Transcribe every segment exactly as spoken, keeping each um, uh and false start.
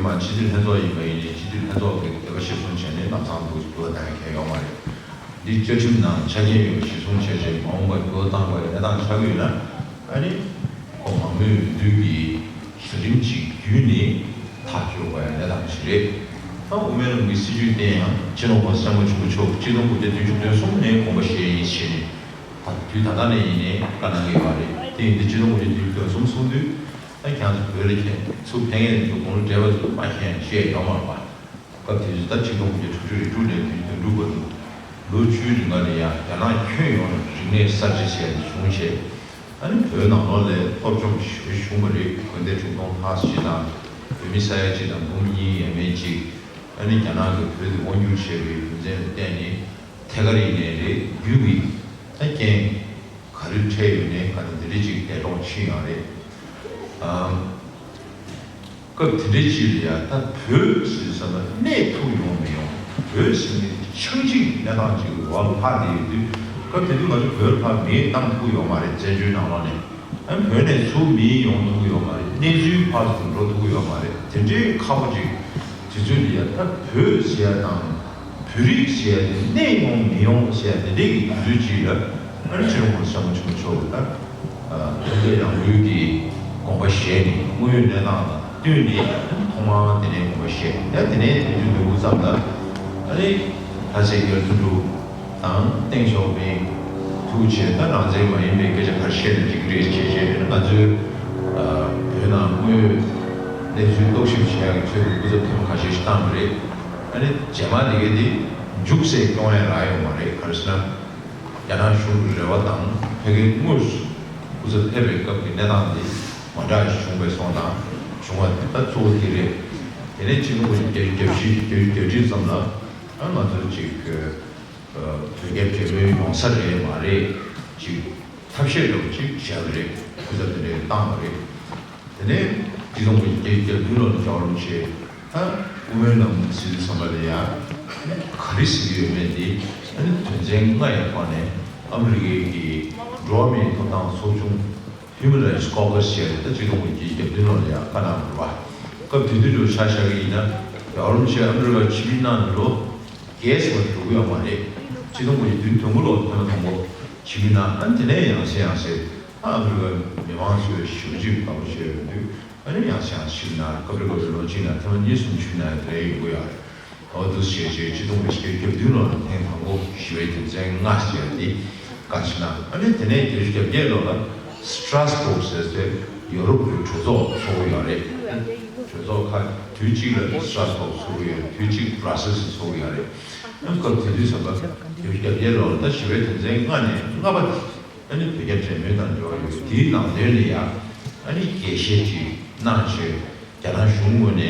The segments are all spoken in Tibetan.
མ་སྤྱི་འཐུས་ལྷན་ཚོགས་ཡིན་པ་ཡིན་ནའི་སྤྱི་འཐུས་ལྷན་ཚོགས་ཀྱི་འདོད་པ་གཞིར་བཟུང་བྱས་ནས་ལམ་སང་འདུག་འདུག་བཏང་མཁན་ཡོད་མ་རེད། འདི་བཅའ་ཁྲིམས་ནང་ཆ་རྐྱེན་ཡོད་པ་གཞིར་བཟུང་བྱས་རྗེས་མ་འོངས་པར་འགྱུར་བ་བཏང་བའི་གནས་སྟངས་ཆགས་ཀྱི་ཡོད་ན། ཨ་ནི་ཁོ་མང་མོས་འོས་བསྡུ་གི་བཟོ་རིམ་ཅིག་བརྒྱུད་ནས་ཐག་གཅོད་དགོས་ཡ་གནས་སྟངས་ཤིག་རེད། ད་དབུ་མའི་ལམ་གྱི་སྲིད་བྱུས་བརྟན་ཡང་སྤྱི་ནོར་༸གོང་ས་༸སྐྱབས་མགོན་ཆེན་པོ་མཆོག་གིས་ཆིག་སྟོང་དགུ་བརྒྱ་བདུན་ཅུ་དོན་གསུམ་ནས་དགོངས་པ་བཞེས་ཡིན་ཞེས་ནས། ད་དུས་ད་ལྟ་ནས་ཡིན་ནའི་བཀའ་གནང་གི་ཡོད་རེད། དེ་ཡིན་དུས་ཆིག་སྟོང་དགུ་བརྒྱ་བདུན་ཅུ་དོན་གསུམ་གསུངས་དུས། ད་ཁྱེད་ཚོ་བོད་ལ་ཁྱེད་ཚོ་ཕེབས་མཁན་ཚོ་དགུང་ལོ་བགྲེས་པ་ཚོ་མ་མཁྱེན་བཤད་ཡོད་མ་རེད་པ། སྐབས་དེ་དུས་ད་ཆིག་སྟོང་དགུ་བརྒྱ་དྲུག་ཅུ་རེ་དྲུག་ནས་དུས་དོན་དྲུག་བར་དུ་ལོ་བཅུའི་རིང་ལ་ཡང་རྒྱ་ནག་ཁྱོན་ཡོངས་ནས་རིག་གནས་གསར་བརྗེ་བྱས་ནས་བྱུང་བྱས། ཨ་ནི་བོད་ནང་ལོགས་ལ་གཏོར་བཅོམ་ཞེ་པོ་བྱུང་བ་རེད། དགོན་སྡེ་དྲུག་སྟོང་ལྷག་ཅིག་དང་བོད་མི་ས་ཡ་གཅིག་དང་འབུམ་གཉིས་ཡས་མས་ཅིག་ཨ་ནི་རྒྱ་ནག་གིས་བོད་དུ་དབང་བསྒྱུར་བྱས་པའི་རྒྱུ་མཚན་ལ་བརྟེན་ནས་ཐད་ཀར་ཡིན་ནའི་རེད། བརྒྱུད་ཀྱི་ད་རྐྱེན་ག་རེ་འཕྲད་ཡོད་ནའི་ག་ད་འདི་འདྲ་ཅིག་འདས་གྲོངས་ཕྱིན་ཡོད་རེད། ཨམ། སྐབས་དེ་འདྲའི་ཅིག་ལ་ཡ་ད་བོད་ཟེར་ས་ལ་གནས་ཐུབ་ཡོང་མི་ཡོང་། བོད་ཟེར་ནི་ཆགས་འཇིག་གནས་སྟངས་ཅིག་འོག་ལ་ལྷག་བསྡད་ཡོད་དུས། སྐབས་དེ་དུས་ང་ཚོ་བོད་ལ་ཕར་མི་བཏང་ཐུབ་ཡོད་མ་རེད། བཙན་བྱོལ་ནང་ལོགས་ནས། ཨ་བོད་ནས་ཚུར་མི་ཡོང་ཐུབ་ཡོད་མ་རེད། གནས་ཚུལ་ཕར་ཚུར་འགྲོ་ཐུབ་ཡོད་མ་རེད། དེ་འདྲའི་ཁག་པོ་ཅིག་དུས་ཚོད་འདི་ཡ་ད་བོད་ཟེར་ཡ་དང་བོད་རིགས་ཟེར་ཡ་དེ་གནས་ཡོང་མི་ཡོང་ཟེར་ཡ་དེ་འདྲའི་གི་དུས་ཚོད་ཅིག་ལ། ཨ་ནི་སྤྱི་ནོར་༸གོང་ས་༸སྐྱབས་མགོན་ཆེན་པོ་མཆོག་གིས་ད་ཨ་བོད་རྒྱལ་ཡོངས་ཀྱི་དགོངས་པ་བཞེས་ནས་དངོས་ཡོད་གནས་སྟངས་དང་བསྟུན་ནས་ཐོག་མར་དེ་ནས་དགོངས་པ་བཞེས། ཡང་དེ་ནས་དུས་ཚོད་མི་འགོར་ཙམ་ལ་ཨ་ནི་ལྷ་སྲས་རྒྱ་ལོ་དོན་གྲུབ་དང་ཏེང་ཞའོ་ཕིང་ཐུག་བྱས། ད་རང་བཙན་མ་ཡིན་པའི་སྐད་ཆ་ག་རེ་བཤད་ན་འགྲིག་གི་རེད་ཅེས་བཤད་ནས། ང་ཚོའི་ཨ་བོད་ནང་དངོས་ཡོད་གནས་ཚུལ་རྟོག་ཞིབ་བྱེད་ཡག་གི་ཆེད་དུ་སྐུ་ཚབ་ཐེངས་མ་ཁ་ཤས་ཤིག་བཏང་བ་རེད། ཨ་ནི་རྗེས་མ་དེ་གའི་དེ་རྒྱུགས་སེ་སྐྱོང་ཡ་རག་ཡོད་མ་རེད། ག་རེ་ཟེར་ན། རྒྱ་ནག་གཞུང་གི་རེ་བ་དང་ཕ་གིའི་དངོས་སུ་སྐུ་ཚབ་ཕེབས་པའི་སྐབས་ཀྱི་གནས་སྟངས་འདི་མ་འདྲ་ཞིག་བྱུང་བས་སོང་དང་བྱུང་བ་དེ་ད་གཙོ་བོ་དེ་རེད། དེ་ནས་ཕྱི་ལོ་ཉིས་སྟོང་དགུ་བརྒྱ་བརྒྱད་ཅུ་གྱ་བཞི་ཙམ་ལ་ཨ་ང་ཚོ་ཅིག་བོད་རྒྱ་འབྲེལ་མོལ་ཡོང་ས་རེད་མ་རེད། ཅིག་ཐབས་ཤེས་འདྲ་བོ་ཅིག་བྱས་པ་རེད། སྐུ་ཚབ་དེ་འདྲ་བཏང་བ་རེད། དེ་ནས་ཆིག་སྟོང་དགུ་བརྒྱ་བརྒྱད་ཅུ་གྱ་བདུན་ལོ་ནས་རྒྱལ་བ་རིན་པོ་ཆེ་ད་དབུ་མའི་ལམ་ཟེར་དུས་ཙམ་པ་ལ་ཡ་ག་རེ་ཟེར་གྱི་ཡོད་མེད་དེ་ཨ་ནི་དོན་ཚན་ལྔ་ཡི་ཐོག་ནས་ཨ་མི་རི་ཀའི་གི་འགྲོ་བ་མིའི་ཐོབ་ཐང་ཚོགས་ཆུང་Human Rights Caucus ཟེར་ད་ཆིག་སྟོང་དགུ་བརྒྱ་བརྒྱད་ཅུ་གྱ་བདུན་ལོ་ལ་ཡ་བཀའ་གནང་བ་རེད་པ། སྐབས་དེ་དུས་ལ་ཆ་བཞག་གི་ཡིན་ན་རྒྱལ་བ་རིན་པོ་ཆེ་ཨ་མི་རི་ཀར་ཕྱིར་འབུད་གནང་ནས་ལོ་བརྒྱད་ཙམ་འགྲོ་གི་ཡོད་མ་རེད། ཆིག་སྟོང་དགུ་བརྒྱ་བདུན་ཅུ་དོན་དགུ་ལོར་ཐེངས་མ་དང་པོ་ཕྱིར་འབུད་གནང་། ཨ་ནི་དེ་ནས་ཡང་སེ་ཡང་སེ་ད་ཨ་མི་རི་ཀའི་མི་མང་ཚོས་ཞེ་པོ་ཅིག་དགའ་པོ་བྱས་ཡོང་དུས། ཨ་ནི་ཡང་སེ་ཡང་སེ་ཕྱིར་འབུད་གནང་། སྐབས་རེ་སྐབས་རེ་ལོ་གཅིག་ནང་ཐེངས་མ་གཉིས་གསུམ་ཕྱིར་འབུད་གནང་ཡ་དེ་འདྲ་ཡོང་གི་ཡོད་རེད། འོ་འདུག་སེ་བྱས་བྱས་ཆིག་སྟོང་དགུ་བརྒྱ་བརྒྱད་ཅུ་གྱ་བདུན་ལོ་ལ་ཐེངས་དང་པོ་ཞི་བའི་དོན་ཚན་ལྔ་ཟེར་ཡ་དེ་བཀའ་ཕྱིར་གནང་། ཨ་ནི་དེ་ནས་བརྒྱད་ཅུ་གྱ་བརྒྱད་ལོ་ལ་སི་ཊ་རཱ་སི་བྷོག་ཟེར་ཏེ་ཡོ་རོབ་ཀྱི་གྲོས་ཚོགས་ཚོགས་ཀྱི་ཡོད་རེད། གྲོས་ཚོགས་ཁག་དུས་གཅིག་ལ་སི་ཊ་རཱ་སི་བྷོག་ཚོགས་ཀྱི་ཡོད་རེད། དུས་གཅིག་བྷ་ར་སེལ་སི་ཚོགས་ཀྱི་ཡོད་རེད། ཨ་ནི་སྐབས་དེ་དུས་ཙམ་པ་བརྒྱད་ཅུ་གྱ་བརྒྱད་ལོ་ལ་ད་ཞི་བའི་དོན་ཚན་ལྔ་ནས་ལྔ་པ་དེ། ཨ་ནི་བོད་རྒྱ་འབྲེལ་མོལ་དང་འབྲེལ་བ་ཡོད། དེའི་ནང་དོན་ལ་ཡ་ཨ་ནི་རྒྱས་བཤད་ཅིག་གནང་བྱས། རྒྱ་ནག་གཞུང་ངོས་ནས་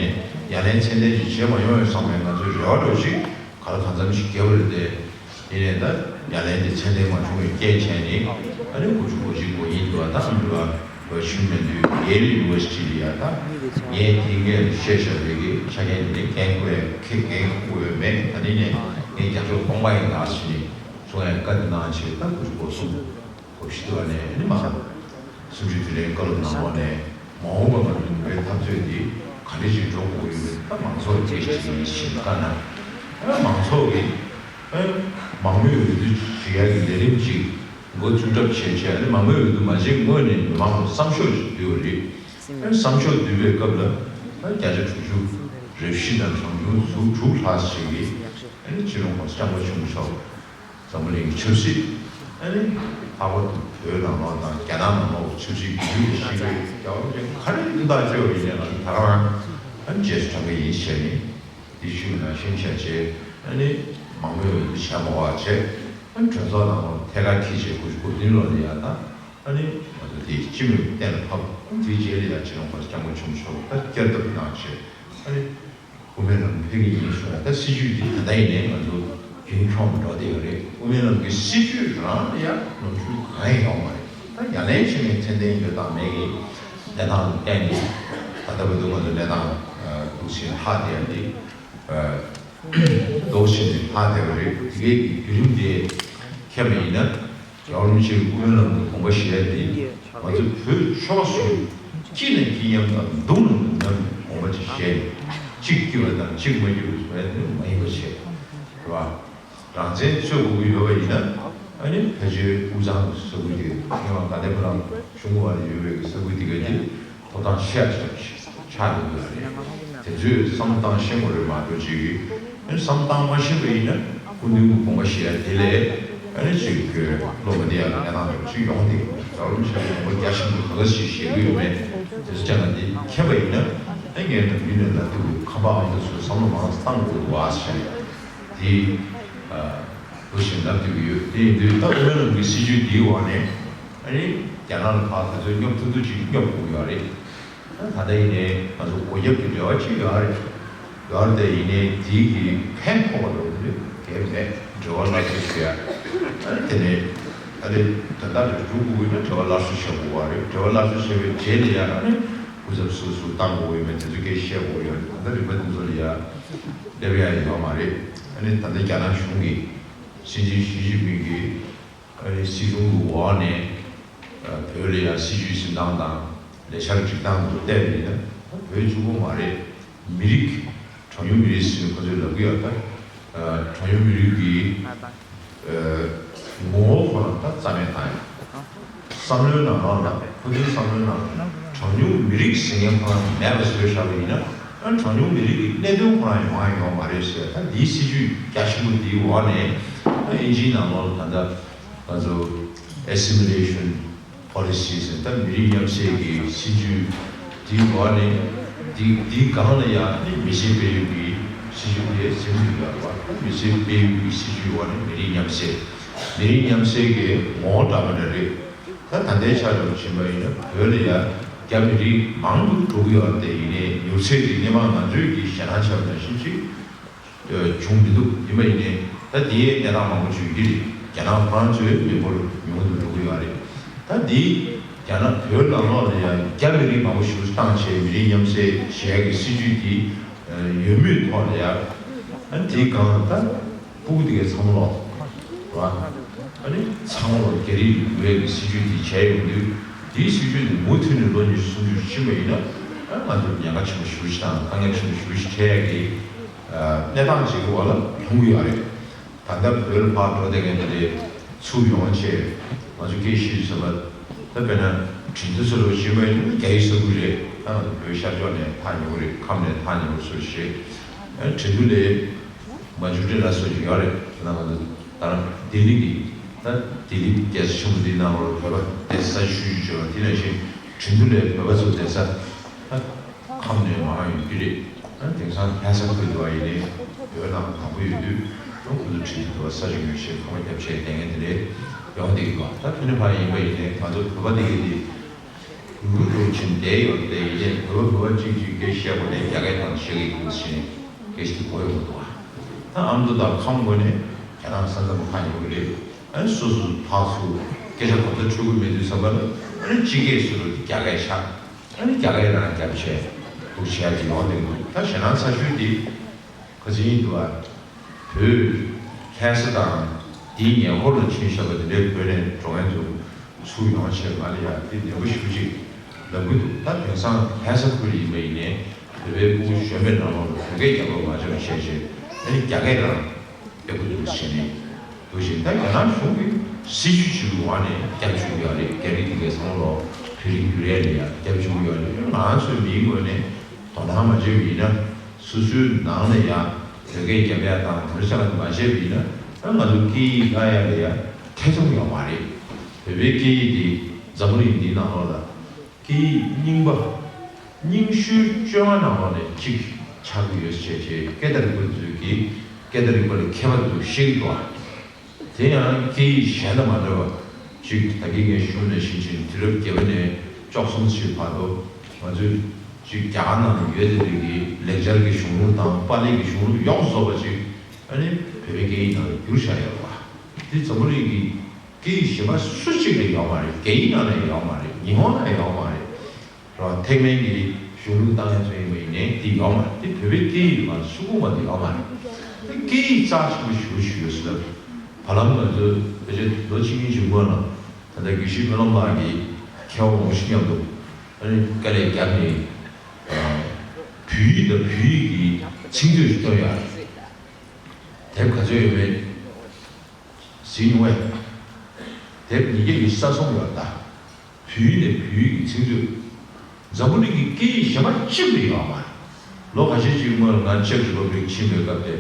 ཡ་ལན་ཚད་ལྡན་ཅིག་བྱས་མ་ཡོང་བས་བསམ་པའི་ང་ཚོའི་རེ་བ་འདྲ་བོ་ཅིག་ག་ལ་གང་འཚམ་ཞིག་བརྒྱབ་པ་རེད་དེ། ཡིན་ནའི་ད་ཡ་ལན་དེ་ཚད་ལྡན་མ་བྱུང་བའི་རྐྱེན་བྱས་ནས། ཨ་ནི་དགུ་བཅུ་གོ་གཅིག་གོ་གཉིས་དུ་བ་ད་ཨ་མི་རི་ཀ་ལོ་ཆུང་མེད་དུས་ཡེལ་ཡུ་ནི་ཝར་སི་ཊི་ལ་ཡ་ད་ངས་དེ་སྔའི་བཤད་བཞག་པའི་གི་ཆ་རྐྱེན་དེ་འགན་འཁུར་ཡ་ཁེ་འགན་འཁུར་དགོས་ཡོད་མེད། ད་ནི་ནས་ངས་རྒྱབ་སྐྱོར་སྟོང་པ་ཡིན་ད་ཟེར་ནས་གསུང་ཡ་བཀའ་དེ་གནང་བྱས། ད་དགུ་བཅུ་གོ་གསུམ་གོ་བཞི་དུ་བ་ནས་ཨ་ནི་མ་སུམ་ཅུ་དུས་དྲན་བཀའ་སློབ་གནང་བ་ནས་མ་འོངས་པ་ང་ཚོའི་མི་རིགས་འཐབ་རྩོད་འདི་ག་འདྲ་ཞིག་འགྲོ་དགོས་ཡོད་མེད་ད་མང་ཚོགས་ཀྱིས་ཞིབ་ཞིབ་བཀའ་གནང་། ཨ་མང་ཚོགས་ཀྱིས་ཨ་མང་མོས་འོས་བསྡུ་བྱེད་ཡ་གི་ལས་རིམ་ཅིག་འགོ་བཙུགས་གྲབས་བྱས་བྱས། ཨ་ནི་མང་མོས་འོས་བསྡུ་མ་བྱས་སྔོན་ནས་མི་མང་ལ་བསམ་ཤོག་ཅིག་བསྡུས་པ་རེད། ཨ་ནི་བསམ་ཤོག་བསྡུས་པའི་སྐབས་ལ་ཨ་བརྒྱ་ཆ་དྲུག་ཅུ་རེ་བཞི་དང་གྲངས་ཆུང་ཟུར་དྲུག་ལྷག་ཞིག་གིས་ཨ་ནི་སྤྱི་ནོར་༸གོང་ས་༸སྐྱབས་མགོན་ཆེན་པོ་མཆོག་འཛམ་བུ་གླིང་གི་ཆབ་སྲིད། ཨ་ནི་ལྷག་པར་དུ་བོད་ནང་ལོགས་དང་རྒྱ་ནག་ནང་ལོགས་ཀྱི་ཆབ་སྲིད་བརྒྱུད་ལ་ཞིག་པའི་རྒྱལ་བ་རིན་པོ་ཆེ་ག་རེ་མཐུན་ཐག་གཅོད་པ་ཡིན་ནའི་ང་ཚོ་ད་ག་རང་ཨ་ནི་རྗེས་སུ་འབྲང་གི་ཡིན་ཞེས་ནས། འདི་ཞུས་ནང་བཞིན་བྱས་བྱས་ཨ་ནི་མང་མོས་འོས་བསྡུ་བྱས་མ་བ་བྱས། ཨ་ནི་གྲོས་ཚོགས་ནང་ལོགས་ཐད་ཀར་འཁྱེར་བྱས་དགུ་བཅུ་གོ་བདུན་ལོ་ལ་ཡ་ད་ཨ་ནི་ང་ཚོ་དེ་སྤྱི་མོས་གཏན་ལ་ཕབ། ཨ་ནི་དེའི་རྗེས་ལ་ཡ་སྤྱི་ནོར་༸གོང་ས་༸སྐྱབས་མགོན་ཆེན་པོ་མཆོག་ད་བསྐྱར་ལྡབ་གནང་བྱས། ཨ་ནི་དབུ་མའི་ལམ་ཕེབས་ཀྱི་ཡིན་གསུངས་ཡ། ད་སྲིད་བྱུས་འདི་ད་ལྟ་ཡིན་ནའི་ང་ཚོ་རྒྱུན་འཁྱོངས་འགྲོ་བསྡད་ཡོད་རེད། དབུ་མའི་ལམ་གྱི་སྲིད་བྱུས་རང་ལ་ཡང་ནོར་འཁྲུལ་གང་ཡང་ཡོད་མ་རེད། ད་ཡ་ལན་བྱེད་མཁན་ཚད་ལྡན་ཡོད་དང་མེད་ཀྱི་གནས་སྟངས་ལ་བརྟེན་ནས་ད་ལྟ་བར་དུ་ང་ཚོ་གནས་སྟངས་འདུག་སེ་ལྷག་བསྡད་ཡ་འདི་འདུག་སེ་ལྷག་བསྡད་པ་རེད། དེ་གའི་བརྒྱུད་རིམ་དེ་མཁྱེན་པ་ཡིན་ན། རྒྱལ་བ་རིན་པོ་ཆེའི་དབུ་མའི་ལམ་གྱི་དགོངས་པ་བཞེས་ཏེ། ང་ཚོ་བོད་ཕྱོགས་གསུམ་སྐྱིད་ན་སྐྱིད་མཉམ་དང་སྡུག་ན་སྡུག་མཉམ་གྱི་དགོངས་པ་ཅིག་བཞེས་ནས། གཅིག་སྐྱིད་པ་དང་གཅིག་མ་སྐྱིད་པ་བཟོ་ཡ་དེ་མ་ཡིན་པ་བྱས། རེད་བ། རང་བཙན་རྩོད་དགོས་ཀྱི་ཡོད་པ་ཡིན་ན། ཨ་ནི་ཕལ་ཆེར་དབུས་གཙང་ས་ཁུལ་དེ་ངས་མ་ག་དེ་ཁོ་རང་གཞུང་གི་བར་ཡོད་པའི་ས་ཁུལ་དེ་ག་དེ་ཐོབ་ཐང་ཆེ་ཆགས་ཆགས་ཡོང་གི་རེད། དེ་ཚོས་བསམ་བློ་བཏང་ཤེས་དགོས་རེད། མ་གཏོགས་ཅིག་གིས་ཨ་ནི་བསམ་བློ་བཏང་མ་ཤེས་པ་ཡིན་ན་སྐུ་མདུན་གྱི་དགོངས་པ་བཞེས་ཡ་དེ་ལས། ཨ་ནི་ཅིག་གི་བློ་མ་བདེ་ཡག་གི་གནས་སྟངས་འདྲ་པོ་ཅིག་ཡོང་གི་འདུག་རྒྱལ་བ་རིན་པོ་ཆེ་དགོངས་པ་རྒྱ་ཆེན་པོ་ག་འདྲ་ཞིག་བཞེས་ཀྱི་ཡོད་མེད་དེ་ཚོ་ཅང་ལ་འདི་མཁྱེན་པ་ཡིན་ན། ཨ་ངས་ནམ་རྒྱུན་ནས་ལབ་དུས་ཁམས་པ་ཨ་མདོ་ཚོས་བསམ་བློ་མང་བཏང་དགོས་འདུག་ཨ་ཟེར་ནས་འདི་ཨ་འདུག་ཞེས་ལབ་བསྡད་ཀྱི་ཡོད། དེ་ཡིན་དུས་ད་དབུ་མའི་ལམ་གྱི་སྲིད་བྱུས་འདིའི་འོག་ནས་ཨ་ནི་རྒྱ་ནག་ལ་ཕར་དེ་ཚོས་སྙོབ་ཐུབ་ཐུབ་ཅིག་སྙོབ་དགོས་ཀྱི་ཡོད་རེད། ད་ལྟ་ཡིན་ནའི་ང་ཚོ་སྒོ་རྒྱབ་ཀྱི་འབྲེལ་བ་ཅིག་ཡོད་རེད། ཡོད་རེད་དེ་ཡིན་ནའི་འདི་གི་ཕན་ཐོགས་པ་འགྲོ་གི་འདུག་གལ་མེད་འབྲེལ་བ་སླར་གསོ་བྱེད་ཡ། ཨ་ནི་དེ་ནས་ཨ་ནི་ད་ལྟ་འགྲོ་རྒྱུ་དགོས་ཀྱི་ན་འབྲེལ་བ་སླར་གསོ་བྱེད་དགོས་པ་རེད། འབྲེལ་བ་སླར་གསོ་བྱས་པའི་རྗེས་ལ་ཡང་ཨ་ནི་སྐུ་ཚབ་སུ་སུ་བཏང་དགོས་ཀྱི་མེད་དེ་ཚོ་སྐད་བཤད་དགོས་ཡོད་རེད། ད་ལྟ་རིམ་པ་འདི་ཚོ་ལ་ཡ་སླེབས་ཡ་ཡོད་མ་རེད། ཨ་ནི་ད་ལྟ་རྒྱ་ནག་གཞུང་གིས་སྲིད་འཛིན་ཞི་ཅིན་ཕིང་གིས། ཨ་ནི་སྲིད་སྐྱོང་གི་འོག་ནས་ཨ་བོད་ལ་ཡང་སྲིད་བྱུས་འཛིན་སྟངས་དང་ལས་འཆར་སྒྲིག་སྟངས་དེ་ཚོ་བལྟས་པ་ཡིན་ན་བོད་གཅིག་པོ་མ་རེད། མི་རིགས་གྲངས་ཉུང་མི་རིགས་ཟེར་ཁོ་ཚོས་ལབ་ཀྱི་ཡོད་ད། ཨ་གྲངས་ཉུང་མི་རིགས་ཀྱི་ཨ་ངོ་བོ་ཁོ་རང་ད་རྩ་མེད་བཏང་ཡོད། བསམ་བློའི་ནང་ལོགས་ལ་ཁོ་ཚོའི་བསམ་བློའི་ནང་གྲངས་ཉུང་མི་རིགས་ཟེར་མཁན་ཁོ་རང་མེད་པ་བཟོས་བཞག་པ་ཡིན་ན། ཨ་གྲངས་ཉུང་མི་རིགས་ཀྱི་གནད་དོན་ཁོ་རང་ཡོང་ཡ་ཡོད་མ་རེད་ཟེར། ད་འདིའི་སྲིད་བྱུས་རྒྱ་ཆེན་པོ་འདིའི་འོག་ནས་ཨ་དབྱིན་ཇིའི་ནང་ལོགས་ལ་ད་ལྟ། ང་ཚོ་assimilation policy ཟེར་ད་མི་རིགས་མཉམ་བསྲེས་ཀྱི་སྲིད་ཇུས་དེའི་འོག་ནས་འདི་འདིའི་སྒང་ལ་ཡང་ནི་མི་སེར་སྤེལ་ཡུལ་གྱི་སྲིད་ཇུས་དེ་ཟིན་དུ་ཡོད་པ། མི་སེར་སྤེལ་ཡུལ་གྱི་སྲིད་ཇུས་འོག་ནས་མི་རིགས་མཉམ་བསྲེས། མི་རིགས་མཉམ་བསྲེས་ཀྱི་ངོ་བོ་འདྲ་མི་འདྲ་རེད། ད་ད་ལྟའི་ཆ་ལ་ཕྱིན་པ་ཡིན་ན་བོད་ལ་ཡང་རྒྱ་མི་རིགས་མང་དུ་འགྲོ་གི་ཡོད་རེད། དེ་ཡིན་ནའི་མྱུར་ཚད་དེ་སྔོན་མ་ང་ཚོས་ཀྱི་ཞེད་སྣང་བྱས་པ་ནང་བཞིན་ཅིག་བྱུང་མི་འདུག་ཡིན་པ་ཡིན་ནའི་ད་དེའི་གནས་སྟངས་མང་པོ་བྱུང་གི་རེད། རྒྱ་ནག་ཁོ་རང་ཚོའི་མི་འབོར་ཉུང་དུ་འགྲོ་གི་ཡོད་རེད། ད་འདི་རྒྱ་ནག་བོད་ནང་ལོགས་ལ་ཡང་རྒྱ་མི་རིགས་མང་པོ་ཞེ་པོ་བཏང་བྱས་མི་རིགས་མཉམ་བསྲེས་བྱས་ཀྱི་སྲིད་ཇུས་འདི་ཡོད་མུས་ཐོག་ལ་ཡང་ཨ་དེའི་སྒང་ལ་ད་སྤུ་གུ་དེ་གའི་ཚང་མ་ལོག་རེད་བ། ཨ་ནི་ཚང་མ་ལོག་རྒྱ་རིགས་ཡོད་པའི་སྲིད་ཇུས་འདི་བྱས་ཡོང་དུས་འདིའི་སྲིད་ཇུས་འདི་མུ་མཐུད་ནས་ལོ་ཉི་ཤུ་སུམ་ཅུ་ཕྱིན་པ་ཡིན་ན་ཨ་ང་ཚོར་ཉེན་ཁ་ཆེན་པོ་ཞེ་པོ་ཞིག་དང་དཀའ་ངལ་ཆེན་པོ་ཞེ་པོ་ཞིག་འཕྲད་ཡ་གི་གནས་སྟངས་ཅིག་གི་འོག་ལ་ལྷུང་གི་ཡོད་རེད། ད་ལྟ་བོད་ལ་ཕར་འགྲོ་བསྡད་མཁན་དེ་འདྲའི་ཚུར་ཡོང་བྱས་ང་ཚོ་སྐད་ཤེས་ཟེར་བ་ད་དཔེར་ན་ཁྲིན་ཏུ་ཚུར་ལོག་ཕྱིན་པ་ཡིན་ན་རྒྱ་ཡིག་གསར་པ་རེད། ད་ང་ཚོ་བོད་ཤར་ཕྱོགས་ནས་ཐག་ཉེ་པོ་རེད། ཁམས་ནས་ཐག་ཉེ་པོ་སུ་ཞེས་ཁྲིན་ཏུ་ལས་མ་ཇུ་ཏི་ལ་སོགས་ཀྱི་ཡོད་རེད། ད་ང་ཚོ་ད་ལྟ་ལྡི་ལི་གི་ད་ལྡི་ལི་རྒྱལ་ས་ཆེན་པོ་འདིའི་ནང་ལོགས་བོད་པ་བསྡད་ས་ཆུང་ཆུང་བྱས་པ་དེ་ནང་བཞིན་ཁྲིན་ཏུ་ལས་བོད་པ་ཚོ་བསྡད་ས་ད། ཁམས་ནས་མང་ཡོད་ཀྱི་རེད། ཨ་དེང་སང་ལྷ་ས་ཁུལ་དུ་བ་ཡིན་ནའི་བོད་ནང་མང་པོ་ཡོད་དུས་ཁོང་ཚོ་ཁྲིན་ཏུ་དུ་བ་ས་ཆ་ཉུང་ཤས་ཁང་པ་བརྒྱབ་བྱས་བསྡད་མཁན་དེ་འདྲས་ཡོང་བསྡད་ཀྱི་འདུག་ད་དེ་ནས་ཕར་ཡིན་པ་ཡིན་ནའི་ང་ཚོ་བོད་པ་དེ་གའི་དེ་རུ་རུ་ཕྱིན་བསྡད་ཡོད་དེ་ཡིན་ནའི་བོད་པ་བོད་པ་གཅིག་གཅིག་སྐད་བཤད་དགོས་ནའི་རྒྱ་སྐད་དང་བཤད་ཀྱི་འདུག་ཟེར་ནས་སྐད་ཆ་དེ་གོ་ཡོང་གི་འདུག་ད་ཨ་མདོ་དང་ཁམས་ངོས་ནས་རྒྱ་ནག་ས་མཚམས་ཁག་ཡོད་ཀྱི་རེད། ཨ་ནི་སོ་སོ་ཕར་ཚུར་སྐད་ཆ་གོ་བརྡ་འཕྲོད་ཀྱི་མེད་དུས་ཙམ་པ་ལ་ཨ་ནི་སྤྱི་སྐད་ཟེར་རུ་རྒྱ་སྐད་ཆགས། ཨ་ནི་རྒྱ་སྐད་རང་རྒྱབ་བྱས་འདུག་བྱས་ཀྱི་ཡོང་བསྡད་འདུག་ད་ཞེད་སྣང་ཚ་ཤོས་འདི་ག་ཚོད་ཡིན་འདུག་ཨ། བོད་ལྷ་ས་དང་དེའི་ཉེ་འཁོར་ལ་ཕྱིན་བཞག་པ་དེ་འདྲའི་བོད་ནས་འགྲོ་མཁན་ཚོ་ཚུར་ཡོང་བྱས་ང་ལ་ཡ་དེ་ནན་པོ་ཞེ་པོ་ཅིག་ལབ་ཀྱི་འདུག་ད་དེང་སང་ལྷ་ས་ཁུལ་ཡིན་པ་ཡིན་ནའི་བོད་པའི་སྤུ་གུ་གཞོན་པའི་ནང་ལོགས་ལ་བོད་སྐད་རྒྱག་རོགས་མ་བྱས་པ་བྱས་བྱས་ཨ་ནི་རྒྱ་སྐད་རང་ལྟ་བུ་འདུག་ཟེར་ནས་འདུག་ཅིང་། ད་རྒྱ་ནག་གཞུང་གིས་སྲིད་ཇུས་ཅིག་གི་འོག་ནས་རྒྱབ་བཅུག་ཡོད་རེད། རྒྱ་རིགས་དེ་གའི་ཚང་མ་ལོག་བོད་རིགས་བསྒྱུར་ཡས་ལ་ཡང་རྒྱབ་བཅུག་ཡོད་རེད། ང་ཚོའི་མིའི་ངོས་ནས་དོ་སྣང་མ་བྱས་པ་ཡིན་ན་སོ་སོའི་ནང་ལ་ཡང་བོད་སྐད་རྒྱབ་ཡ་དང་དེ་འདྲ་ཅིག་མ་བྱས་པ་ཡིན་ན་ད་ང་ཚོ་སྐད་ཡིག་བརླག་ཡ་ལ་ཡང་ཐེ་ཚོམ་ཡོད་མ་རེད། བོད་པའི་སྐད་ཡིག་དེ་འཛམ་བུ་གླིང་འདིའི་ནང་ལོགས་ལ་སྐད་ཡིག་རྙིང་པ་རྙིང་ཤོས་བཅོ་ལྔ་ནང་ལོགས་ནས་གཅིག་ཆགས་ཀྱི་ཡོད་ཟེར་བྱས་སྐད་བརྡ་རིག་པ་ཚོས་ཀྱིས་སྐད་བརྡ་རིག་པ་ལ་མཁས་པ་ཚོས་བཤད་ཀྱི་འདུག་ཨ། དེ་ཡང་སྐད་ཡིག་གཞན་དང་མ་འདྲ་བ་ཅིག་ད་གིན་ངས་ཞུས་ནང་བཞིན་ཅིག་དུས་རབས་བརྒྱད་པ་ནས་བཅུ་གསུམ་ཞིག་བར་དུ་ང་ཚོས་ཅིག་རྒྱ་གར་ནང་ལ་ཡོད་བསྡད་པའི་གི་ལེགས་སྦྱར་གྱི་གཞུང་ལུགས་དང་པཱ་ལི་གི་གཞུང་ལུགས་ཡོངས་སུ་རྫོགས་པ་ཅིག་ཨ་ནི་བོད་པའི་སྐད་ཡིག་ནང་ལ་བསྒྱུར་བཞག་ཡོད་རེད་བ། དེ་འཛམ་བུ་གླིང་གི་སྐད་ཡིག་གཞན་པ་སུ་གཅིག་ལ་ཡོད་མ་རེད། རྒྱ་ཡིག་ནང་ལ་ཡོད་མ་རེད། ཉི་ཧོང་ལ་ཡོད་མ་རེད། རེད་བ། ཐེག་དམན་གྱི་གཞུང་ལུགས་བཏང་ཡ་ཚོ་ཡིན་པ་ཡིན་ནའི་དེ་ཡོད་མ་རེད། དེ་བོད་པའི་སྐད་ཡིག་ལ་སུ་གོ་བ་དེ་ཡོད་མ་རེད། དེ་སྐད་ཡིག་རྩ་ཆེན་པོ་ཞེ་པོ་ཞིག་ཡོད་ཟེར་ལབ། བར་ལམ་ང་ཚོ་ཕལ་ཆེར་ལོ་གཅིག་གཉིས་ཀྱི་སྔོན་ལ་ད་ལྟ་དགེ་བཤེས་སྨོན་ལམ་ལགས་ཀྱིས་མཁས་དབང་ངོ་ཤེས་མཉམ་དུ་ཨ་ནི་དཀའ་ལས་བརྒྱབ་ནས་བོད་ བོད་ཡིག་དང་བོད་ཡིག་གི་ཚིག་མཛོད་ཞིག་བཏོན་ཡོད་རེད། དེབ་ག་ཚོད་ཡོད་མེད་གཟིགས་མྱོང་ངས། དེབ་ཉིས་བརྒྱ་ཉི་ཤུ་རྩ་གསུམ་ཡོད་རེད་ད། བོད་ཡིག་ནས་བོད་ཡིག་གི་ཚིག་མཛོད། འཛམ་བུ་གླིང་གི་སྐད་ཡིག་གཞན་པ་གཅིག་ལ་ཡོད་མ་རེད། ལོ་ཁ་ཤས་ཅིག་སྔོན་ལ་ང་ཅེཀ་རི་པབ་ལིག་ཕྱིན་པའི་སྐབས་དེ།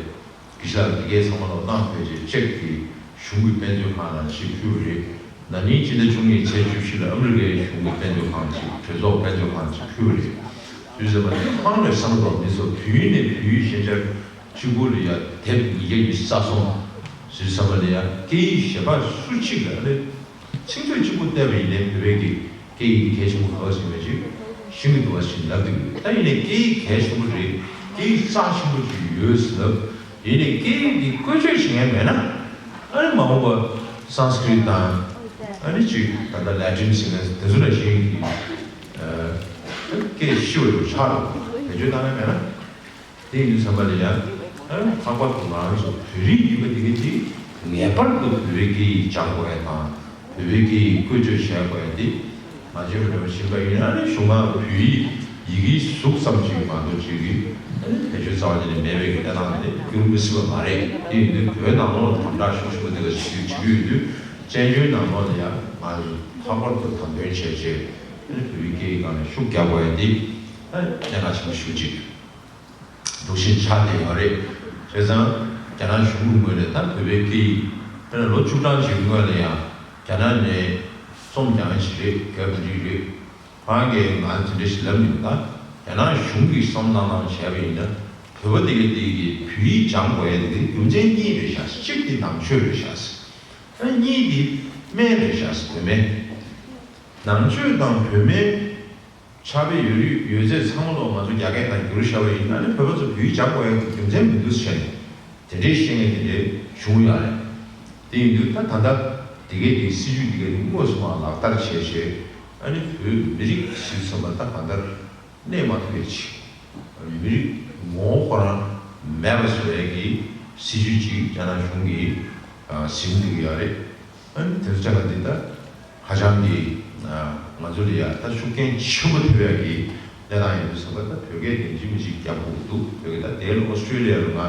དགེ་བཤེས་ལགས་འདི་གའི་ཚང་མ་ལོ་གནང་ཕེབས་རྗེས་ཅེཀ་གི་གཞུང་གི་དཔེ་མཛོད་ཁང་ལ་ཅིག་ཕུལ་བ་རེད། ན་ནིང་སྤྱི་ཟླ་བཅུ་གཉིས་ཚེས་བཅུ་བཞི་ལ་ཨ་མི་རི་ཀའི་གཞུང་གི་དཔེ་མཛོད་ཁང་ཅིག་གྲོས་ཚོགས་དཔེ་མཛོད་ཁང་ཅིག་ཕུལ་བ་རེད། དུས་ཚོད་མ་དེ་ཁང་ནས་བསམ་བློ་མི་སོ་བོད་ཡིག་ནས་བོད་ཡིག་ཤེས་བྱ་གཅིག་པུ་ལ་ཡ་དེབ་ཉིས་བརྒྱ་ཉི་ཤུ་རྩ་གསུམ་ཟེར་བསམ་པ་ལ་ཡ་སྐད་ཡིག་གཞན་པ་སུ་གཅིག་ལ་ལས། ཚིག་མཛོད་གཅིག་པུ་བལྟས་པ་ཡིན་ནའི་བོད་པའི་གི་སྐད་ཡིག་གི་གལ་ཆེན་པོ་ག་བ་ཞིག་མེད་ཅིག་ཤིང་གི་འདུག་བ་ཞིག་ལབ་འདུག་ད་ཡིན་ནའི་སྐད་ཡིག་གལ་ཆེན་པོ་རེད། སྐད་ཡིག་རྩ་ཆེན་པོ་ཅིག་ཡོད་ཟེར་ལབ། ཡིན་ནའི་སྐད་ཡིག་འདི་བཀོལ་སྤྱོད་བྱེད་མཁན་མེད་ན། ཨ་ནི་མ་འོངས་པ་སཾ་སྐྲྀཏ་དང་། ཨ་ནི་ཅིག་ད་ལྟ་ལ་ཏིན་ཟེར་མཁན་དེ་ཚོ་ལ་ཤེས་ཀྱི། སྐད་ཤི་བ་ཡོད་ཆགས་རོགས་བེད་སྤྱོད་བཏང་ན་མེད་ན། དེ་ཡིན་དུས་ཙམ་པ་ལ་ཡང་། ལྷག་པར་དུ་ང་རང་ཚོ་བོད་རིགས་ཡིན་པ་དེ་ག་དེ་ངེས་པར་དུ་བོད་པའི་སྐད་ཡིག་སྦྱང་དགོས་ཡ་དང་བོད་པའི་སྐད་ཡིག་བཀོལ་སྤྱོད་བྱེད་དགོས་ཡ་དེ། ང་ཚོའི་རེ་བ་བྱེད་པ་ཡིན་ན་ནི་གཞུང་མང་བོད་ཡིག་ཡི་གེའི་གཟུགས་ཙམ་ཅིག་མ་གཏོགས་ཅིག་གི་བེད་སྤྱོད་རྩ་བ་ཉིད་ནས་མེད་པའི་གནས་སྟངས་དེ་འགྱུར་མི་སྲིད་པ་མ་རེད། དེ་ཡིན་དུས་བོད་ནང་ལོགས་ལ་དམ་དྲག་ཤུགས་ཆེན་པོ་དེ་ག་བྱེད་ཀྱི་ཡོད་དུས་བཙན་བྱོལ་ནང་ལོགས་ལ་ཡང་ང་ཚོ་ལྷག་པར་དུ་དམ་དོན་བྱས་རྗེས་བོད་ཡིག་སྐད་ཡིག་སྒང་ནས་ཤུགས་རྒྱག་དགོས་ཡ་དེ་གནད་འགག་ཆེན་པོ་ཞེ་པོ་ཅིག་འདུག་བཞིན་ཆགས་བསྡད་ཡོད་རེད། བྱས་ཙང་རྒྱ་ནག་གཞུང་གི་ངོས་ནས་ད་བོད་པའི་སྐད་ཡིག་དཔེར་ན་ལོ་བཅུ་གྲངས་ཤིག་སྔོན་ལ་ཡང་རྒྱ་ནག་ནས་རྩོམ་རྒྱག་མཁན་ཞིག་རེད། རྒྱ་བོད་རིགས་རེད། ཁོ་རང་གིས་ང་དེ་འདྲ་ཞིག་ལབ་མྱོང་། ད་རྒྱ་ནག་གཞུང་གིས་བསམ་བློ་བཏང་བྱས་པ་ཡིན་ན་བོད་པ་དེ་ག་དེ་གིས་བོད་ཡིག་སྦྱང་དགོས་ཡ་དེ་རྒྱུ་མཚན་གཉིས་རེད་ཤག་གཅིག་དེ་ནང་ཆོས་རེད་ཤག་ཨ་གཉིས་དེ་སྨན་རེད་ཤག་བོད་སྨན། ནང་ཆོས་དང་བོད་སྨན། ཕྱག་དཔེ་ཡོད་རིགས་ཡོད་ཚད་ཚང་མ་ལོག་ང་ཚོ་རྒྱ་སྐད་ནང་བསྒྱུར་བཞག་པ་ཡིན་ན་ནི་བོད་པ་ཚོ་བོད་ཡིག་སྦྱང་དགོས་ཡ་གི་རྒྱུ་མཚན་མི་འདུག་ཟེར་ནས་དེ་འདྲའི་བཤད་མཁན་དེ་འདྲའི་བྱུང་ཡོད་རེད། དེ་ཡིན་དུས་ད་ད་ལྟ་དེ་གའི་དེའི་སྲིད་ཇུས་དེ་གའི་དེ་དངོས་སུ་མར་ལག་བསྟར་བྱས་བྱས་ཨ་ནི་བོད་མི་རིགས་ཞིག་ཚང་མ་ད་གང་ལྟར་གནས་མ་ཐུབ་ཡ་ཅིག་མི་རིགས་ངོ་བོ་ཁོ་རང་མེད་པ་བཟོ་ཡ་གི་སྲིད་ཇུས་ཅིག་རྒྱ་ནག་གཞུང་གིས་ཟིན་བསྡད་ཀྱི་ཡོད་རེད། ཨ་ནི་དེ་ཚོ་ཆ་ལ་འདི་ལྟ། ཧ་ཅང་གི་ང་ཚོ་ལ་ཡ་ད་ཤུགས་རྐྱེན་ཆེན་པོ་ཐེབས་ཡ་གི་གནས་སྟངས་ཡིན་དུས་ཙམ་པ་ད་བོད་སྐད་དེ་འཇིགས་མི་འཇིགས་རྒྱབ་དགོས་ཀྱི་འདུག་བོད་སྐད་ད་དེ་ལ་ཨོ་སི་ཀྲི་ལི་ཡ་ལ་ང་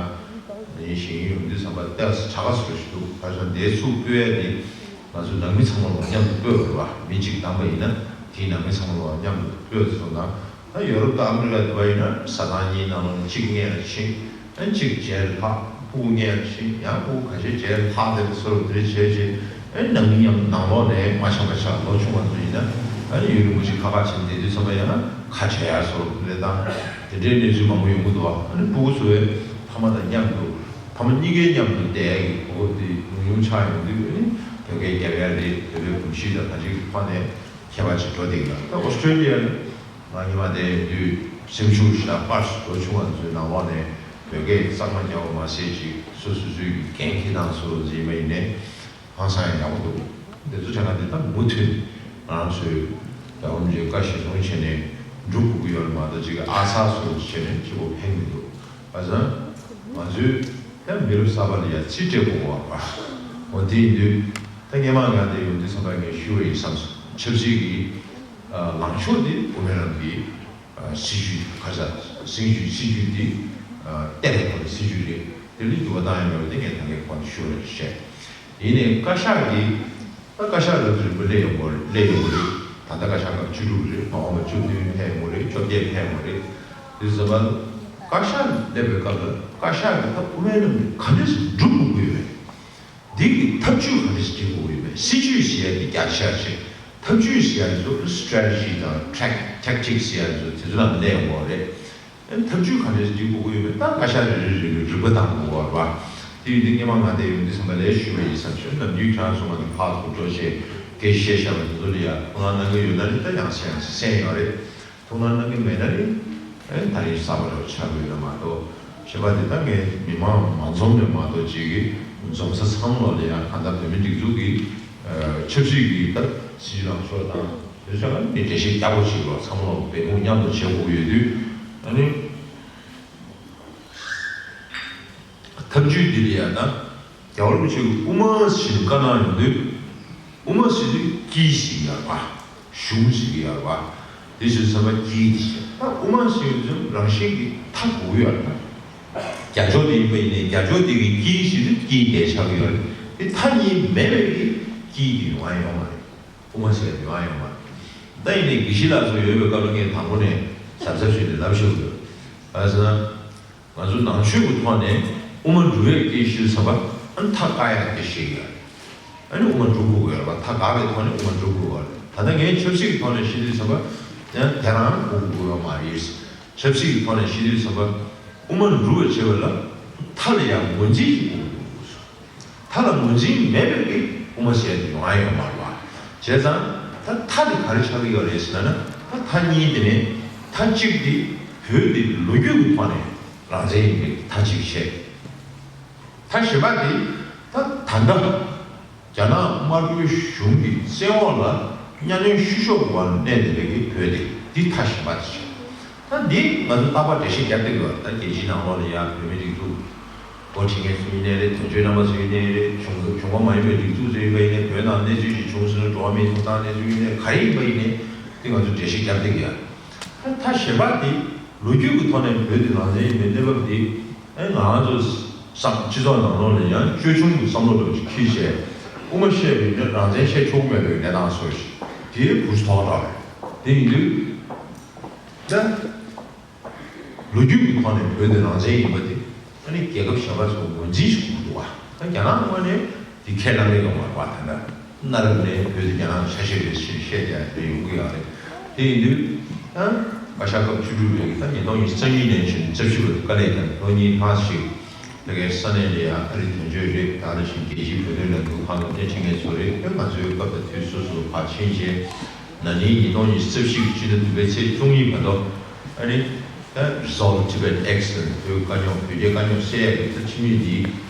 ཡིན་ཞིང་ཡོང་དུས་ཙམ་པ་ཏོག་ཙམ་བྱ་དགའ་བཟོ་ཞིག་འདུག་ཧ་ཅང་དེ་ཚུགས་སྤོས་ཡ་དེ་ང་ཚོ་ནང་མི་ཚང་མ་ལ་མཉམ་དུ་སྤོས་དགོས་རེད་བ། མི་གཅིག་བདམས་པ་ཡིན་ན་དེའི་ནང་མི་ཚང་མ་ལ་མཉམ་དུ་སྤོས་ཚུལ་དང་། ད་ཡོ་རོབ་དང་ཨ་མི་རི་ཀ་དེ་བ་ཡིན་ན་ཟ་ཁང་གཉིས་ནང་ལོགས་ནས་གཅིག་སྔོན་ལ་ཕྱིན། ཨ་གཅིག་རྗེས་ལ་ལྷག་ཕྲུ་གུ་སྔོན་ལ་ཕྱིན། ཡང་ཕྲུ་གུ་ཁ་ཤས་རྗེས་ལ་ལྷག་དེ་འདྲ་བཟོ་འདྲ་བྱས་རྗེས། ཨ་ནང་མི་མཉམ་ནང་ལོགས་ནས་མ་འཆམ་པ་ཆགས། ལོ་ཆུང་བ་ཚོ་ཡིན་ན་ཨ་ནི་ཡུན་རིང་པོ་ཞིག་ཁ་པར་བྱས་བསྡད་དུས་ཙམ་པ་ཡང་ན་ཁ་བྲལ་ཡ་བཟོ་འདྲ་དང་། དེ་འདྲའི་གནས་ཚུལ་མང་པོ་ཡོང་གི་འདུག་ཨ་ནི་ཕྲུ་གུ་ཚོའི་ཕ་མ་དང་མཉམ་དུ་ཕ་མ་གཉིས་ཀའི་མཉམ་དུ་བསྡད་ཡ་གི་གོ་སྐབས་དེ་ཉུང་ཉུང་ཆགས་ཡོང་དུས་ཨ་ནི་བོད་སྐད་རྒྱབ་ཡ་རེད། བོད་པའི་གོམས་གཤིས་དང་ག་ཅིག་གི་ཐོག་ནས་ཁྱད་པར་ཅིག་འགྲོ་བསྡད་ཀྱི་ཡོད། ད་ཨོ་སི་ཀྲི་ལི་ཡ་ལ་ང་ཉི་མ་དེ་ཡོང་དུས་སེམས་ཤུགས་ཞེ་དྲག་སྤར་སོང་། ལོ་ཆུང་བ་ཚོའི་ནང་ལོགས་ནས་བོད་སྐད་གཙང་མ་རྒྱག་པ་མ་ཟད་ཅིག་སོ་སོ་སོའི་གི་འགན་འཁྱེར་སྟངས་སོགས་ཡིན་པ་ཡིན་ནའི་ཧང་སང་ཡང་ཡག་པོ་འདུག་དེ་ཚོ་བྱས་ན་དེ་ད་མུ་མཐུད་ང་རང་ཚོའི་རྒྱལ་བ་རིན་པོ་ཆེའི་བཀའ་གཞིར་བཟུང་བྱས་ནས་སྒྲུབ་དགོས་ཀྱི་ཡོད་རེད་མ་གཏོགས་ཅིག་ཨ་ཚ་སོགས་བྱས་ནས་ཅིག་པོ་ཕན་གྱི་འདུག་བྱས་ཙང་ང་ཚོས་ད་མི་རབས་གསར་པ་ལ་ཡ་རྩིས་སྤྲད་དགོས་པ་རེད་པ། འོ་དེ་ཡིན་དུས་ད་སྔས་མ་ང་དེ་ཡོང་དུས་ཙམ་པ་ངས་ཞུས་པ་ཡིན་བསམ་སོང་། ཆབ་སྲིད་ཀྱི་ལངས་ཕྱོགས་དེ་ཨུ་མེ་རང་གི་སྲིད་ཇུས་ཁ་ས་སྲིད་ཇུས་སྲིད་ཇུས་དེ་གཏན་ལ་ཕབ་པའི་སྲིད་ཇུས་རེད། དེ་ལས་འགྱུར་བ་བཏང་ཡ་མེད་པ་དེ་ངས་ད་གིན་གོང་དུ་ཞུས་པ་རེད་བཤད། ཡིན་ནའི་བཀའ་ཤག་གིས་ད་བཀའ་ཤག་རབ་རིམ་པ་སླེབས་ཡོང་གི་རེད། སླེབས་ཡོང་གི་རེད། ད་ལྟ་བཀའ་ཤག་སྐབས་བཅུ་དྲུག་རེད། མ་འོངས་པ་བཅུ་བདུན་ཕེབས་ཡོང་གི་རེད། བཅོ་བརྒྱད་ཕེབས་ཡོང་གི་རེད། དེ་ཙམ་པ་བཀའ་ཤག་སླེབས་པའི་སྐབས་ལ་བཀའ་ཤག་གིས་ད་དབུ་མའི་ལམ་དེ་ག་འདྲས་སེ་སྒྲུབ་དགོས་ཀྱི་ཡོད་མེད། འདི་གི་ཐབས་ཇུས་ག་འདྲས་སེ་སྒྲིག་དགོས་ཀྱི་ཡོད་མེད། སྲིད་ཇུས་ཟེར་ཡ་དེ་རྒྱ་ཆེ་ཆེ། ཐབས་ཇུས་ཟེར་ཡ་དེ་ཚོ་སི་ཊེ་རེ་ཊི་ཇི་དང་ཊེག་ཊེག་ཊིག་སི་ཟེར་ཡ་དེ་ཚོ་དེ་ཚོ་ནང་སླེབས་ཡོང་གི་རེད། ཨ་ནི་ཐབས་ཇུས་ག་འདྲས་སྒྲིག་དགོས་ཀྱི་ཡོད་མེད་ད་བཀའ་ཤག་རེ་རེ་རེ་རེ་རིམ་པ་བཏང་དགོས་པ་རེད་པ། དེ་ཡིན་དུས་སྔས་མ་ང་དེ་ཡོང་དུས་ཙམ་པ་ལ་ཞུས་པ་ཡིན་བསམ་ཞུ། ནམ་རྒྱུན་ཁྱེད་རང་ཚོ་ང་ཚོ་ཕར་ཚུར་འགྲོ་བྱས་སྐད་ཆ་བཤད་བཤད་པ་དེ་ཚོ་ལ་ཡ་ཐུགས་སྣང་གནང་གི་ཡོད་ན་ནི་ད་ཡང་སེ་ཡང་སེ་གསན་ཡོད་རེད། ཐུགས་སྣང་གནང་གི་མེད་ན་ནི་ཨེ་ད་རིང་གསར་པ་འདྲ་བོ་ཆགས་ཀྱི་ཡོད་ན་མ་གཏོགས། གཞན་པ་དེ་ད་ངས་མི་མང་མ་འཛོམས་ནས་མ་གཏོགས་ཅིག་གི་འཛོམས་ས་ཚང་མ་ལ་ཡང་གང་ལྟར་བོད་མི་སྒྲིག་འཛུགས་ཀྱི་ཆབ་སྲིད་ཀྱི་ད་སྲིད་ཇུས་ལངས་ཕྱོགས་དང་། དེ་ཚོ་ལ་ནི་འགྲེལ་བཤད་རྒྱག་དགོས་ཞིག་ལ་ཚང་མ་ལ་འབད་འབུངས་མཉམ་དུ་བྱེད་དགོས་ཀྱི་ཡོད་དུས། ཨ་ནི་ཐབས་ཇུས་འདི་ལ་ཡང་ད་རྒྱལ་བ་རིན་པོ་ཆེ་གི་དབུ་མ་ཟེར་བཀའ་གནང་ཡོང་དུས། དབུ་མ་ཟེར་དུས་དཀྱིལ་ཟེར་གྱི་ཡོད་རེད་པ། གཞུང་ཟེར་གྱི་ཡོད་རེད་པ། དེ་བཞིན་བསམ་པ་དཀྱིལ་དེ་བཞིན་ད་དབུ་མ་ཟེར་བའི་ཚུལ་རང་བཞིན་གྱིས་མཐའ་དགུ་ཡོད་ན། རྒྱ་ཕྱོགས་དེ་ཡིན་པ་ཡིན་ནའི་རྒྱ་ཕྱོགས་དེ་གི་དཀྱིལ་ཞིག་ཏུ་དཀྱིལ་དེ་ཆགས་ཀྱི་ཡོད་རེད། དེ་མཐའ་གཉིས་མེད་པའི་གི་དཀྱིལ་དེ་ཡོང་ཡ་ཡོད་མ་རེད། དབུ་མ་ཟེར་ཡ་དེ་ཡོང་ཡ་ཡོད་མ་རེད། ད་ཡིན་ནའི་དགེ་བཤེས་ལགས་སུ་ཡོད་པའི་སྐབས་ལ་ངས་དང་པོ་ནས་གཟབ་གཟབ་བྱས་ནས་ལབ་ཤེས་དགོས། ག་རེ་ཟེར་ན། ང་ཚོ་ནང་ཆོས་ཀྱི་ཐོག་ནས་དབུ་མ་འབྲུ་བའི་སྐད་ཤེས་ཚན་པ་ཨ་ནི་མཐའ་བཀག་ཡག་སྐད་ཤེས་ཡོད། ཨ་ནི་དབུ་མ་འབྲུ་དགོས་ཀྱི་ཡོད་རེད་པ། མཐའ་བཀག་པའི་ཐོག་ནས་དབུ་མ་འབྲུ་དགོས་ཀྱི་ཡོད་རེད། ད་ལྟ་ངས་ཆབ་སྲིད་ཀྱི་ཐོག་ནས་ཤེས་དུས་ཚན་པ་ཡང་དེ་རང་དགོས་ཀྱི་ཡོད་མ་རེད། ཆབ་སྲིད་ཀྱི་ཐོག་ནས་ཤེས་དུས་ཚན་པ་དབུ་མ་འབྲུ་བ་བྱེད་པ་ལ་མཐའ་ལ་ཡང་ངོས་འཛིན་ཞིག་དགོས་ཀྱི་འདུག་མཐའ་ལ་ངོས་འཛིན་མེད་པའི་གི་དབུ་མ་ཟེར་དེ་ཡོང་ཡ་ཡོད་མ་རེད་པ། བྱས་ཙང་ད་མཐའ་དེ་ག་རེ་ཆགས་ཀྱི་ཡོད་རེད་ཟེར་ན། ད་མཐའ་གཉིས་དེ་ནས་མཐའ་གཅིག་དེ་བོད་དེ་ལོ་རྒྱུས་ཀྱི་ཐོག་ནས། རང་བཙན་ཡིན་པའི་མཐའ་གཅིག་བྱས། མཐའ་གཞན་པ་དེ་ད་ད་ལྟ་རྒྱ་ནག་དམར་པོའི་གཞུང་གི་བཙན་འོག་ལ་གཉའ་གནོན་བཤུ་གཞོག་གི་འོག་ལ་གནས་བསྡད་པའི་གི་བོད་དེ། འདི་མཐའ་གཞན་པ་དེ་བྱས། ད་འདི་ང་ཚོ་རྟག་པར་འགྲེལ་བཤད་རྒྱབ་བསྡད་ཀྱི་ཡོད། ད་རྒྱལ་སྤྱིའི་ནང་ལོགས་ལ་ཡ་བོད་མི་སྒྲིག་འཛུགས་འགོ་ཁྲིད་མཁན་ཚོ་ཡིན་ནའི་རེད། དོན་གཅོད་རྣམ་པ་ཚོ་ཡིན་ནའི་རེད། གཞུང་གཞུང་འབྲེལ་མ་ཡིན་པའི་སྒྲིག་འཛུགས་ཚོ་ཡིན་ནའི་བོད་ནང་གནས་ཚུལ་ཞིག་བྱུང་སོང་ན། འགྲོ་བ་མིའི་ཐོབ་ཐང་གནས་ཚུལ་ཡིན་ནའི་ག་རེ་ཡིན་པ་ཡིན་ནའི་འདི་ང་ཚོ་འགྲེལ་བཤད་རྒྱབ་བསྡད་ཀྱི་ཡོད། ད་མཐའ་གཞན་པ་འདི་ལོ་རྒྱུས་ཀྱི་ཐོག་ནས་བོད་འདི་རང་བཙན་ཡིན་པའི་གནས་བབ་འདི། ཨེ་ང་ཚོ་བསམ་སྤྱི་ཚོགས་ནང་ལོགས་ལ་ཡང་ཅོལ་ཆུང་གི་བསམ་བློ་འདྲ་ཅིག་འཁྱེར་བྱས། དབུ་མ་བཤད་པའི་ནི་རང་བཙན་བཤད་ཆོག་མེད་པའི་གནས་སྟངས་བཟོ་ཞིག་དེའི་གུ་ཞིག་ཐོགས་འདྲ་རེད། དེ་ཡིན་དུས་ད་ལོ་རྒྱུས་ཀྱི་ཐོག་ནས་བོད་འདི་རང་བཙན་ཡིན་པ་དེ་ཨ་ནི་རྒྱལ་ཁབ་གཞན་པ་ཚོ་ངོས་འཛིན་ཞིག་དགོས་འདུག་བ། ད་རྒྱ་ནག་ངོས་ནས་དེ་ཁས་ལེན་གྱི་ཡོད་མ་རེད་པ། ད་ལྟ། གནའ་རབས་ནས་བོད་དེ་རྒྱ་ནག་ཆ་ཤས་རེད་ཞེས་བཤད་ཀྱང་རེད་ཡོང་གི་ཡོད་རེད། དེ་ཡིན་དུས་ད་བཀའ་ཤག་སྐབས་བཅུ་དྲུག་པའི་ད་ཉིས་སྟོང་ཉི་ཤུ་རྩ་གཉིས་ནས་བྱས་ནས་རྩ་བཞི་བར་དཀའ་ལས་བརྒྱབ། ལོ་གཉིས་ལྷག་ཞིག་ད་གའི་ས་གནས་ལ་ཡང་ཨ་རི་དོན་གཅོད་རེད། ད་ལྟ་བཞིན་རྒྱལ་སྤྱིའི་བོད་དོན་ལས་འགུལ་ཁང་གི་བརྙན་འཕྲིན་ངོས་ཚོ་རེད། ང་ཚོའི་སྐབས་དང་དུས་སོ་སོར་ཕར་ཕྱིན་བྱས། ན་ནིང་ཉིས་སྟོང་ཉི་ཤུ་རྩ་བཞི་གི་སྤྱི་ཟླ་བདུན་པའི་ཚེས་བཅུ་གཉིས་བར་དུ་ཨ་ནི་ད་Resolve Tibet Act ཟེར་བོད་དཀའ་རྙོག་བོད་རྒྱའི་དཀའ་རྙོག་སེལ་ཡག་གི་ད་ཁྲིམས་ཡིག་འདི་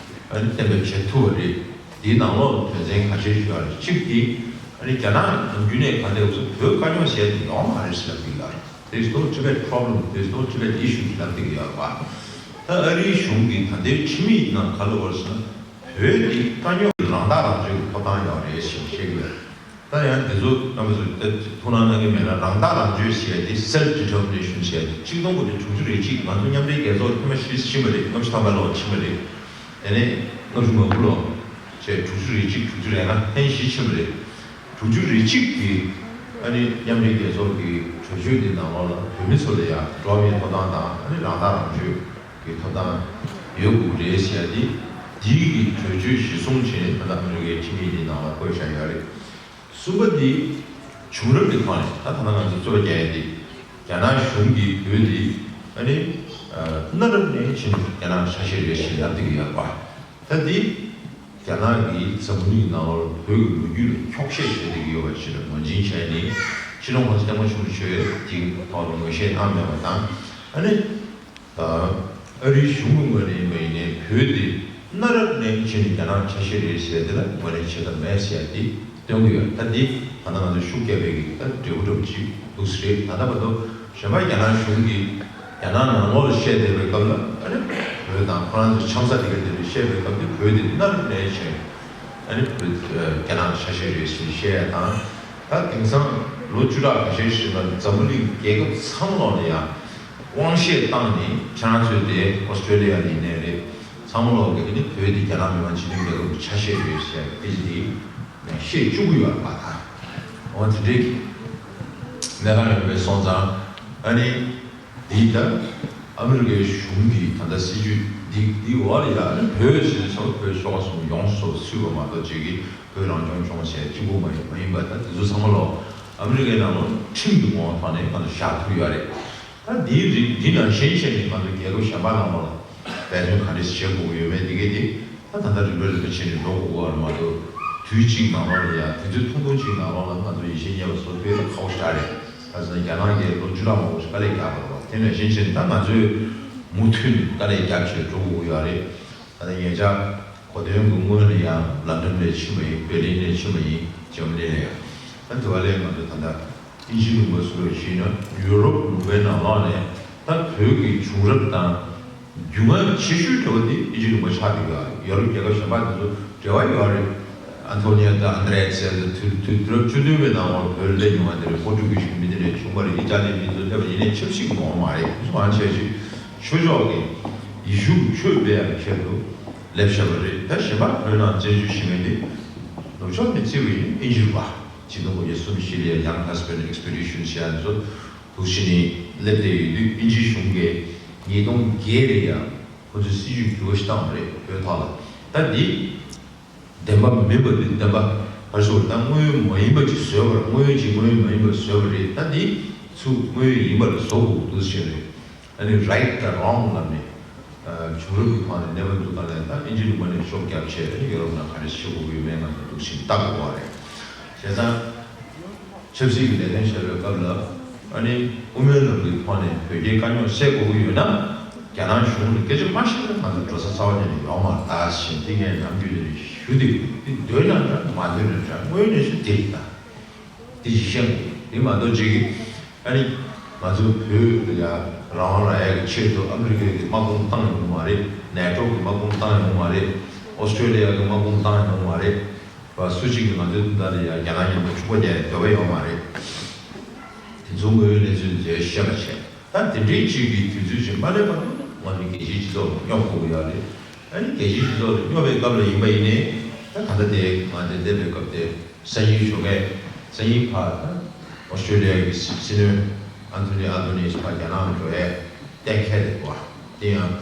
ཨ་ནི་གཏན་འབེབས་བྱེད་ཐུབ་པ་རེད། འདིའི་ནང་ལོགས་ལ་དོན་ཚན་ཁ་ཤས་ཤིག་ཡོད་རེད། གཅིག་དེ་ཨ་ནི་རྒྱ་ནག་ནམ་རྒྱུན་ནས་ག་འདྲ་ཟེར་བོད་དཀའ་རྙོག་ཟེར་དེ་ཡོད་མ་རེད་ཟེར་ལབ་ཀྱི་ཡོད་རེད། There is no Tibet problem, there is no Tibet issue ཟེར་ལབ་ཀྱི་ཡོད་རེད་པ། ད་ཨ་རིའི་གཞུང་གིས་ད་ལྟའི་ཁྲིམས་ཡིག་ནང་ག་ལབ་པ་རེད་ཟེར་ན། བོད་འདི་དཀའ་རྙོག་རང་བདག་རང་གཅོད་ཀྱི་ཐོབ་ཐང་ཡོད་རེད་ཞེས་བཤད་ཀྱི་ཡོད་རེད། ད་ཡང་འདི་ཚོ་རྣམ་པ་ཚོས་ད་ཐུགས་སྣང་གནང་གི་མེད་ན། རང་བདག་རང་གཅོད་ཟེར་ཡ་དེ། Self Determination ཟེར་ཡ་དེ་གཅིག་སྟོང་དགུ་བརྒྱ་དྲུག་ཅུ་རེ་གཅིག་ང་ཚོ་མཉམ་འབྲེལ་རྒྱལ་ཚོགས་ཐེངས་མ་བཞི་ཕྱིན་པ་རེད། ལྔ་བཅུ་ཐམ་པ་ལོག་ཕྱིན་པ་རེད། དེ་ནས་ལྔ་བཅུ་ང་དགུ་ལོག་བྱས། དྲུག་ཅུ་རེ་གཅིག་དྲུག་ཅུ་རེ་ལྔ་ཐེངས་བཞི་ཕྱིན་པ་རེད། དྲུག་ཅུ་རེ་གཅིག་གི་ཨ་ནི་མཉམ་འབྲེལ་རྒྱལ་ཚོགས་ཀྱི་གྲོས་ཆོད་དེ་ནང་ལོགས་ལ་བོད་མི་ཚོ་ལ་ཡང་འགྲོ་བ་མིའི་ཐོབ་ཐང་དང་ཨ་ནི་རང་བདག་རང་གཅོད་ཀྱི་ཐོབ་ཐང་ཡོད་དགོས་རེད་ཟེར་ཡ་དེ། འདིའི་གི་གྲོས་ཆོད་གཞིར་བཟུང་བྱས་ནས་ད་ལྟ་ཨ་མི་རི་ཀའི་ཁྲིམས་ཡིག་འདི་ནང་ལ་བཀོད་བཞག་ཡོད་རེད། གསུམ་པ་འདི་བྱུང་རབས་ཀྱི་ཐོག་ནས། ད་ད་ལྟ་ང་ཚོ་རྩོད་པ་རྒྱག་ཡ་འདི་རྒྱ་ནག་གཞུང་གིས་བོད་འདི་ཨ་ནི་ཨ་གནའ་རབས་ནས་བྱས་ནས་རྒྱ་ནག་ཆ་ཤས་རེད་ཞེས་ལབ་བསྡད་ཀྱི་ཡོད་པ། ད་འདི་རྒྱ་ནག་གིས་འཛམ་བུ་གླིང་ནང་ལོགས་ལ་བོད་ཀྱི་ལོ་རྒྱུས་ལ་འཁྱོག་བཤད་བྱས་བསྡད་ཀྱི་ཡོད་པ་ཞིག་ལ་ངོས་འཛིན་བྱས་ནས། སྤྱི་ནོར་༸གོང་ས་༸སྐྱབས་མགོན་ཆེན་པོ་མཆོག་དེའི་ཐོག་ལ་ངོས་བཞེས་གནང་མེད་པ་དང་། ཨ་ནི་ཨ་རིའི་གཞུང་གི་ངོས་ནས་ཡིན་པ་ཡིན་ནའི་བོད་དེ་གནའ་རབས་ནས་བྱས་ནས་རྒྱ་ནག་ཆ་ཤས་རེད་ཟེར་དེ་ལ་ངོས་ལེན་བྱེད་ཐབས་མེད་ཟེར་ཡ་དེ་སྟོན་གྱི་ཡོད། ད་འདི་ད་ལྟ་ང་ཚོས་ཤུགས་བརྒྱབ་པའི་གི་ད་འབྲས་བུ་འདྲ་པོ་ཅིག་འདུག་སེ་རེད། ད་ལྟ་བར་དུ་གཞན་པ་རྒྱ་ནག་གཞུང་གིས་རྒྱ་ནག་ནང་ལོགས་ལ་བཤད་བསྡད་པའི་སྐབས་ལ། ཨ་ནི་བོད་དང་ཁོ་རང་ཚོའི་ཆང་ས་དེ་ག་དེ་ལ་བཤད་པའི་སྐབས་དེ་བོད་དེ་གནའ་རབས་ནས་བྱས། ཨ་ནི་བོད་རྒྱ་ནག་ཆ་ཤས་རེད་ཟེར་བཤད་ཡ་དང་། ད་དེང་སང་ལོ་བཅུ་ཕྲག་ཁ་ཤས་ཤིག་ལ་འཛམ་བུ་གླིང་རྒྱལ་ཁབ་ཚང་མ་ལོག་ལ་ཡང་དབང་ཤེད་བཏང་ནས། ཁྱེད་རང་ཚོའི་དེ་ཨོ་སི་ཀྲོ་ལི་ཡ་ལ་ཡིན་ནའི་རེད། ཚང་མ་ལོག་གིས་ཨ་ནི་བོད་དེ་རྒྱ་ནག་མི་དམངས་སྤྱི་མཐུན་རྒྱལ་ཁབ་ཀྱི་ཆ་ཤས་རེད་ཟེར་ཡ་སྐད་ཆ་དེ་བཤད་བཅུག་གི་ཡོད་རེད་པ། ད་འོ་དེ་འདྲའི་གནས་སྟངས་ཡོད་པའི་སོང་ཙང་། ཨ་ནི། འདི་ལྟར་ཨ་མི་རི་ཀའི་གཞུང་གིས་ད་ལྟ་སྲིད་ཇུས་འདི་འདི་འོག་ལ་ཡང་བོད་ཟེར་ཙང་བོད་ཤོག་ཁག་གསུམ་ཡོངས་སུ་ཚུད་པ་མ་གཏོགས། གཅིག་གིས་བོད་རང་སྐྱོང་ལྗོངས་ཟེར་གཅིག་པོ་མ་ཡིན་པ། ད་འདི་ཚོ་ཚང་མ་ལོག་ཨ་མི་རི་ཀའི་ནང་ལོགས་ཁྲིམས་ཀྱི་ངོ་བོ་ཐོག་ནས་ང་ཚོ་བཞག་ཐུབ་ཡོད་རེད། ད་འདིའི་རིགས་འདི་ནང་བཞིན་བྱས་ནས་ང་ཚོ་རྒྱལ་ཁབ་གཞན་པ་ནང་ལོགས་ལ་འབད་བརྩོན་ག་འདྲས་བྱེད་དགོས་ཡོད་མེད་འདི་གས་དེ། ད་ད་ལྟ་རིམ་པས་རིམ་པས་བྱས་ནས་འགྲོ་དགོས་ཀྱི་ཡོད་རེད་མ་གཏོགས། དུས་གཅིག་ནང་ལོགས་ལ་ཡང་དུས་ཚོད་ཐུང་ཐུང་གཅིག་ནང་ལོགས་ལ་ང་ཚོ་ཡིད་ཆེས་རྙེད་པ་བཟོ་ཐུབ་ཡག་ཁག་པོ་ཞེ་དྲག་རེད། ག་ཟེར་ན་རྒྱ་ནག་གིས་ལོ་བཅུ་ཕྲག་མང་པོ་ཞིག་དཀའ་ལས་བརྒྱབ་པ་རེད་པ། དེ་ནང་བཞིན་བྱས་ནས་ད་ང་ཚོས་མུ་མཐུད་ནས་དཀའ་ལས་བརྒྱབ་བྱས་འགྲོ་དགོས་ཀྱི་ཡོད་རེད། ད་ལྟ་ཉེ་ཆར་གོ་སྟོན་གྱི་སྔོན་ལ་ཡང་ལན་ཌན་ནས་ཕྱིན་པ་ཡིན། བྷེར་ལིན་ནས་ཕྱིན་པ་ཡིན། འཇར་མ་ནི་ལ་ཡང་། ད་དེ་བ་ལས་ང་ཚོ་ད་ལྟ་དབྱིན་ཇིའི་ལུང་པ་སུ་ལ་ཞུས་ན། ཡུ་རོབ་ལུང་པའི་ནང་ལོགས་ནས་ད་བོད་ཀྱི་བྱུང་རབས་དང་རྒྱུས་མངའ་ཆེ་ཤོས་འདྲ་བོ་དེ་དབྱིན་ཇིའི་ལུང་པ་ཆགས་བསྡད་ཀྱི་ཡོད་རེད། ཡུ་རོབ་རྒྱལ་ཁབ་གཞན་པ་དེ་ཚོ་འབྲེལ་བ་ཡོད་རེད། ཨན་ཐོ་ནི་ཡ་དང་ཨན་དྲེ་ཡ་ཟེར་དུས་དུས་དུས་རབས་བཅུ་བདུན་པའི་ནང་ལོར་བོད་སླེབས་མྱོང་བ་དེ་རེད། ཕོ་ཊུ་གི་ཤི་མི་དེ་འདྲ་བྱུང་བ་རེད། ཨི་ཊ་ལི་མི་ཚོ་སླེབས་པ་ཡིན་ནའི་ཆབ་སྲིད་ཀྱི་ངོ་བོ་མ་རེད། སུ་ཨང་ཆེ་ཞིག་ཆོས་ཕྱོགས་ཀྱི་ཡེ་ཤུ་གི་ཆོས་སྤེལ་ཡག་གི་ཆེད་དུ་སླེབས་བཞག་པ་རེད། ད་གཞན་པ་བོད་ནང་བཙན་བྱོལ་ཞིག་མེད་དེ་ནུབ་ཕྱོགས་ནས་བརྩིས་པ་ཡིན་ཨིན་ཇི་རུ་པ་ཆིག་སྟོང་དགུ་བརྒྱ་སུམ་ཅུ་ལ་ཡང་ཧ་སི་བན་ཌི་ཨེག་སི་པི་ཌི་ཤན་ཞེས་ཡ་ཚོ་འདུག་ཕྱིན་ནས་སླེབས་བསྡད་ཡོད་དུས་ཨིན་ཇི་གཞུང་གིས་ཉིས་སྟོང་བརྒྱད་ལ་ཡང་ཁོ་ཚོས་སྲིད་ཇུས་འགྱུར་བ་ཞིག་བཏང་བ་རེད། བོད་ཐོག་ལ་ད་འདི། བདེན་པ་མིན་པ་འདི་བདེན་པ་ག་རེ་ཟེར་ད་དངོས་ཡོད་མ་ཡིན་པ་ཅིག་བཟོས་པར་དངོས་ཡོད་ཅིག་དངོས་ཡོད་མ་ཡིན་པ་བཟོས་པ་རེད། ད་འདི་ཚུར་དངོས་ཡོད་ཡིན་པར་བཟོ་དགོས་འདུག་ཟེར་རེད། ཨ་ནི་right དང་wrong ལབ་ནས་བྱུང་རབས་ཀྱི་ཐོག་ནས་གནས་བབ་འདུག་ག་ལས་ད་ཨིན་ཇི་ལུང་པ་ནས་ཤོག་རྒྱབ་བྱས་ཨ་ནི་ཡོ་རོབ་ནང་ག་རེ་བྱེད་དགོས་ཀྱི་ཡོད་མེད་ང་ཚོ་འདུག་ཕྱིན་བལྟ་དགོས་པ་རེད། བྱས་ཙང་། ཆབ་སྲིད་ཀྱི་ལས་དོན་བྱེད་པའི་སྐབས་ལ་ཨ་ནི་དབུ་མའི་ལམ་གྱི་ཐོག་ནས་བོད་རྒྱའི་དཀའ་རྙོག་སེལ་དགོས་ཀྱི་ཡོད་ན་རྒྱ་ནག་གཞུང་ལ་སྐད་ཆ་མ་བཤད་ན་ང་ཚོ་འགྲོ་ས་རྩ་བ་ཉིད་ནས་ཡོད་མ་རེད་ཟེར་དེ་ངས་ནམ་རྒྱུན་ནས་ཞུ་བསྡད་ཡོད། དེ་འདོད་ན་འདྲ་མ་འདོད་ན་འདྲ་དངོས་གནས་སུ་དེ་རེད་ད། དེ་ཞིག་བཤད་དགོས་དེ་མ་གཏོགས་ཅིག་གིས་ཨ་ནི་ང་ཚོ་བོད་ལ་ཡ་རང་དབང་རག་ཡག་གི་ཆེད་དུ་ཨ་མི་རི་ཀའི་དམག་དཔུང་བཏང་ཡོང་མ་རེད། ནེ་ཊོ་གི་དམག་དཔུང་བཏང་ཡོང་མ་རེད། ཨོ་སི་ཀྲོ་ལི་ཡ་གི་དམག་དཔུང་བཏང་ཡོང་མ་རེད། བ་སུ་གཅིག་གིས་ང་ཚོའི་དོན་དག་ལ་ཡང་རྒྱ་ནག་མཉམ་དུ་འཁྲུག་པ་རྒྱག་ཡའི་འདོད་པ་ཡོད་མ་རེད། དེ་ཚོ་དངོས་ཡོད་གནས་ཚུལ་མཛོད་བཤད་པ་བྱས། ད་དེ་འདྲའི་གཅིག་གི་དུས་ཚོད་ཅིག་མ་སླེབས་བར་དུ་ང་ཚོ་རྒྱལ་སྤྱིའི་སྤྱི་ཚོགས་ལ་སྙོབ་དགོས་ཀྱི་ཡོད་རེད། ཨ་ནི་རྒྱལ་སྤྱིའི་སྤྱི་ཚོགས་ལ་སྙོབ་པའི་སྐབས་ལ་ཡིན་པ་ཡིན་ནའི་ད་ད་ལྟ་དེ་ང་ཚོའི་སླེབས་པའི་སྐབས་དེ་སང་ཉིན་ཞོགས་ཀས་སང་ཉིན་ཕར་ད་ཨོ་སི་ཀྲོ་ལི་ཡ་གི་སྲིད་བློན་ཨན་ཐོ་ནི་ཨལ་བྷ་ནི་སི་ཕར་རྒྱ་ནག་ལ་འགྲོ་ཡས་གཏན་འཁེལ་འདུག་པ་དེ་ཡང་།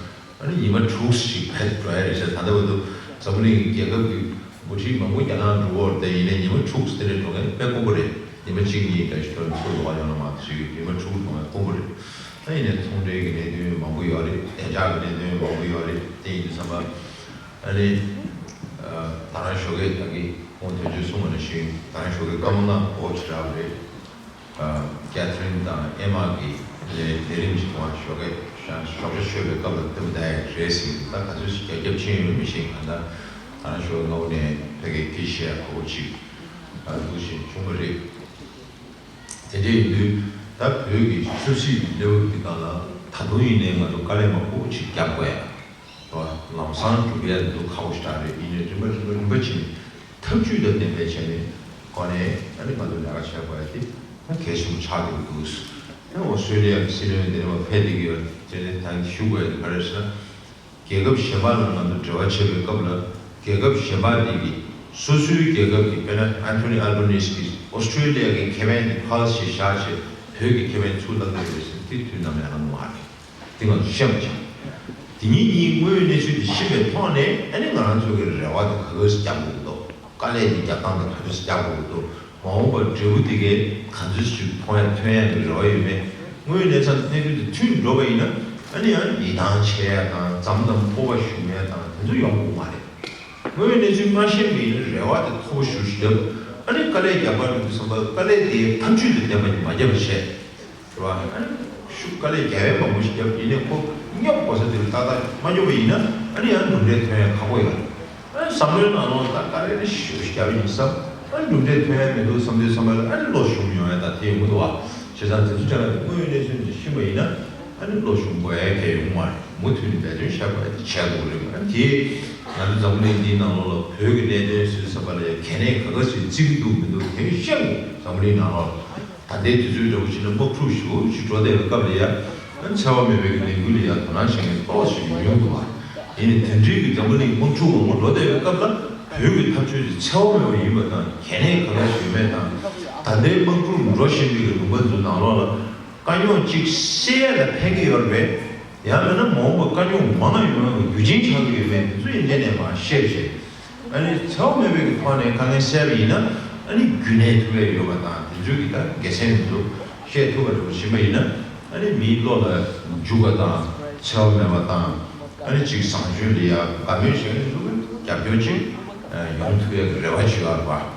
ཨ་ནི་ཉི་མ་དྲུག་ཞིག་ཕེབས་འགྲོ་ཡ་རེད་ཤག་ད་ལྟ་བར་དུ་འཛམ་བུ་གླིང་གི་རྒྱལ་ཁབ་ཀྱི་འགོ་ཁྲིད་མང་པོ་རྒྱ་ནག་འགྲོ་གི་ཡོད་རེད་དེ་ཡིན་ནའི་ཉི་མ་དྲུག་དེ་འདྲ་འགྲོ་མཁན་དཔེ་དཀོན་པོ་རེད། ཉི་མ་གཅིག་གཉིས་ད་ཞིག་འགྲོ་ཚུར་ལོག་ཡོང་ན་མ་གཏོགས་ཅིག་གི་ཉི་མ་དྲུག་འགྲོ་མཁན་དཀོན་པོ་རེད། ད་ཡིན་ནའི་ཚོང་འབྲེལ་གྱི་གནད་དོན་མང་པོ་ཡོད་རེད། བདེ་འཇགས་ཀྱི་གནད་དོན་མང་པོ་ཡོད་རེད། དེ་ཡིན་དུས་ཙམ་པ་ཨ་ནི་ད་རང་ཞོགས་ཀས་ད་གིན་ཁོང་དོན་གཅོད་གསུངས་པ་ནང་བཞིན་ད་རང་ཞོགས་ཀས་བཀའ་མོལ་གནང་དགོས་ཀྱི་རེད། ཀེ་ཐི་རིན་དང་ཨེ་མ་གི་ལས་ལས་རིམ་ཞིག་ཐོག་ཞོགས་ཀས་ཞོགས་ཇ་མཆོད་པའི་སྐབས་ལ་སྟོན་པ་ད་ཡག་རེད་ཟེར། ད་ག་ཚོད་ཞིག་རྒྱ་ཁྱབ་ཕྱིན་ཡོད་མི་ཤེས། གང་ལྟར་ད་ཞོགས་ཀས་སྔ་པོ་ནས་ཕ་གིར་སྐད་ཆ་བཤད་ཡག་གོ་སྐབས་ཅིག་འདུག་བཞིན་བྱུང་བ་རེད། དེ་འདྲ་ཡིན་དུས་ད་བོད་ཀྱི་ཆབ་སྲིད་ཀྱི་གནས་བབ་འདི་སྒང་ལ་ད་དུང་ཡིན་ནའི་ང་ཚོ་དཀའ་ལས་མང་པོ་ཅིག་རྒྱབ་དགོས་ཡ། ལམ་སང་འགྲུབ་ཡ་འདུག་ཁག་པོ་ཞིག་རེད། ཡིན་ནའི་རིམ་པ་རིམ་པ་རིམ་པ་བྱས་ནས་ཐབས་ཇུས་དང་ལྡན་པའི་བྱས་ནས་སྒོ་ནས་ཨ་ནི་ང་ཚོ་ལས་ཀ་བྱེད་དགོས་ཡ་དེ་ད་གལ་ཆེན་པོ་ཆགས་ཀྱི་འདུག་ཨོ་སི་ཀྲོ་ལི་ཡ་གི་སྲིད་བློན་དེ་རིང་བ་ཕེབས་བསྡད་ཀྱི་ཡོད་རེད། དེ་ནས་ད་ཞུ་དགོས་ཡ་དེ་ག་རེ་ཟེར་ན། རྒྱལ་ཁབ་གཞན་པ་ལ་ང་ཚོ་འབྲེལ་བ་བྱེད་པའི་སྐབས་ལ་རྒྱལ་ཁབ་གཞན་པ་དེ་གིས་སོ་སོའི་རྒྱལ་ཁབ་ཀྱི་དཔེར་ན་ཨན་ཐོ་ནི་ཨལ་བྷ་ནི་སི་གིས་ཨོ་སི་ཀྲོ་ལི་ཡ་གི་ཁེ་ཕན་དེ་ཕར་ཞིག་བཞག་བྱས་བོད་ཀྱི་ཁེ་ཕན་ཚུར་བླངས་ཀྱི་ཡོད་ཟེར་དེ་དུས་ནམ་ཡང་གནང་གི་མ་རེད། དེ་ང་ཚོ་ཤེས་པ་བྱ། དེ་གཉིས་གཉིས་དངོས་ཡོད་གནས་ཚུལ་དེ་ཤེས་པའི་ཐོག་ནས་ཨ་ནི་ང་རང་ཚོ་གི་རེ་བ་དེ་ག་ག་ཟེ་རྒྱག་དགོས་ཀྱི་འདུག་དཀའ་ལས་དེ་རྒྱག་སྟངས་དེ་ག་ག་ཟེ་རྒྱག་དགོས་ཀྱི་འདུག་མ་འོངས་པར་འབྲས་བུ་དེ་གའི་ག་ཚོད་ཅིག་མཐོང་ཡ་ཐོན་ཡ་གི་རེ་བ་ཡོད་མེད། དངོས་ཡོད་གནས་ཚང་གནས་ཚུལ་དེ་མཐུན་འགྲོ་བ་ཡིན་ན་ཨ་ནི་ཡང་ཡིད་ཐང་ཆད་ཡ་དང་འཛམ་དང་སྤོབས་པ་ཞུམ་ཡ་དང་དེ་ཚོ་ཡོང་དགོས་མ་རེད། དངོས་ཡོད་གནས་ཚུལ་མ་ཤེས་པ་ཡིན་ན་རེ་བ་དེ་མཐོ་པོ་ཞེ་པོ་ཞིག་བརྒྱབ། ཨ་ནི་དཀའ་ལས་རྒྱག་པ་འགྲོ་དུས་ཙམ་པ་དཀའ་ལས་དེ་ཐབས་ཇུས་དང་ལྡན་པ་ཞིག་མ་བརྒྱབ་པ་བྱས། རེད་བ། ཨ་ནི་ཤུགས་དཀའ་ལས་རྒྱ་བས་མང་པོ་ཞིག་བརྒྱབ་ཡིན་ནའི་ཁོ་སྙོབ་དགོས་ས་དེ་ལ་ཏག་ཏག་མ་སྙོབ་པ་ཡིན་ན་ཨ་ནི་ཡང་གྲུབ་འབྲས་ཐོན་ཡ་ཁག་པོ་ཡོད་རེད། ཨ་ནི་བསམ་བློའི་ནང་ལོགས་ད་དཀའ་ལས་ནི་ཞེ་པོ་ཞིག་བརྒྱབ་ཡིན་བསམ། ཨ་ནི་གྲུབ་འབྲས་ཐོན་ཡ་མི་འདུག་བསམ་དུས་བསམ་པ་ལ་ཨ་ནི་བློ་ཞུམ་ཡོང་ཡ་ད་དེ་ཡོང་གི་འདུག་བ། བྱས་ཙང་དེ་ཚོ་ཅག་ལ་དེ་དངོས་ཡོད་གནས་ཚུལ་འདི་ཤེས་པ་ཡིན་ན་ཨ་ནི་བློ་ཞུམ་དགོས་ཡ་གལ་ཡོང་མ་རེད། མུ་མཐུད་ནས་འབད་བརྩོན་བྱ་དགོས་ཡ་དེ་བྱས་དགོས་རེད། ཨ་ནི་དེ་ང་ཚོ་འཛམ་བུ་གླིང་འདིའི་ནང་ལོགས་ལ་བོད་ཀྱི་གནད་དོན་ཟེར་བསམ་པ་ལ་ཡ་གལ་གནད་ག་ག་ཟེ་བརྩི་གི་འདུག་མི་འདུག་དེ་ཤེས་དགོས། འཛམ་བུ་གླིང་ནང་ལོགས་ལ། ད་ལྟའི་དུས་ཚོད་འདྲ་པོ་ཞིག་ན་དམག་འཁྲུག་ཞེ་པོ་ཞིག་འགྲོ་བསྡད་པའི་སྐབས་ལ་ཡ། འཚེ་བ་མེད་པའི་གི་ལས་འགུལ་ལ་ཡ་དོ་སྣང་བྱེད་མཁན་ཏོག་ཙམ་ཞིག་ཉུང་འདུག་བ། ཡིན་ནའི་དེ་འདྲའི་གི་འཛམ་བུ་གླིང་དམག་འཁྲུག་མང་པོ་འགྲོ་བསྡད་པའི་སྐབས་ལ་བོད་ཀྱི་འཐབ་རྩོད་དེ་འཚེ་བ་མེད་པ་ཡིན་པ་དང་གལ་གནད་ག་འདྲ་ཞིག་ཡོད་མེད་དང་། ད་ལྟའི་དམག་འཁྲུག་འགྲོ་བཞིན་པའི་གི་ལུང་པ་ཚོའི་ནང་ལོགས་ལ་དཀའ་རྙོག་ཅིག་སེལ་ཡ་ལ་ཕན་གི་ཡོད་རེད་པས། ཡང་མིན་ན་མ་འོངས་པར་དཀའ་རྙོག་མང་ང་ཡོང་ཡ་གི་རྒྱུ་རྐྱེན་ཆགས་ཀྱི་ཡོད་མེད་དེ་ཚོ་ཡི་གནས་ནས་མར་བཤད་བྱས། ཨ་ནི་འཚེ་བ་མེད་པའི་གི་ཐོག་ནས་དཀའ་ངལ་སེལ་བ་ཡིན་ན་ཨ་ནི་རྒྱུན་གནས་ཐུབ་ཡ་ཡོད་པ་དང་དེ་ཚོའི་གི་ད་དགེ་མཚན་དེ་ཚོ་བཤད་ཐུབ་པ་འདྲ་པོ་ཕྱིན་པ་ཡིན་ན་ཨ་ནི་མིའི་བློ་ལ་འཇུག་པ་དང་འཚེ་བ་མེད་པ་དང་ཨ་ནི་ཅིག་བཟང་སྤྱོད་ལ་ཡ་དགའ་མོས་བྱེད་མཁན་ཚོ་གི་རྒྱབ་སྐྱོར་ཅིག་ཡོང་ཐུབ་ཡ་གི་རེ་བ་ཅིག་ཡོད་རེད་པ།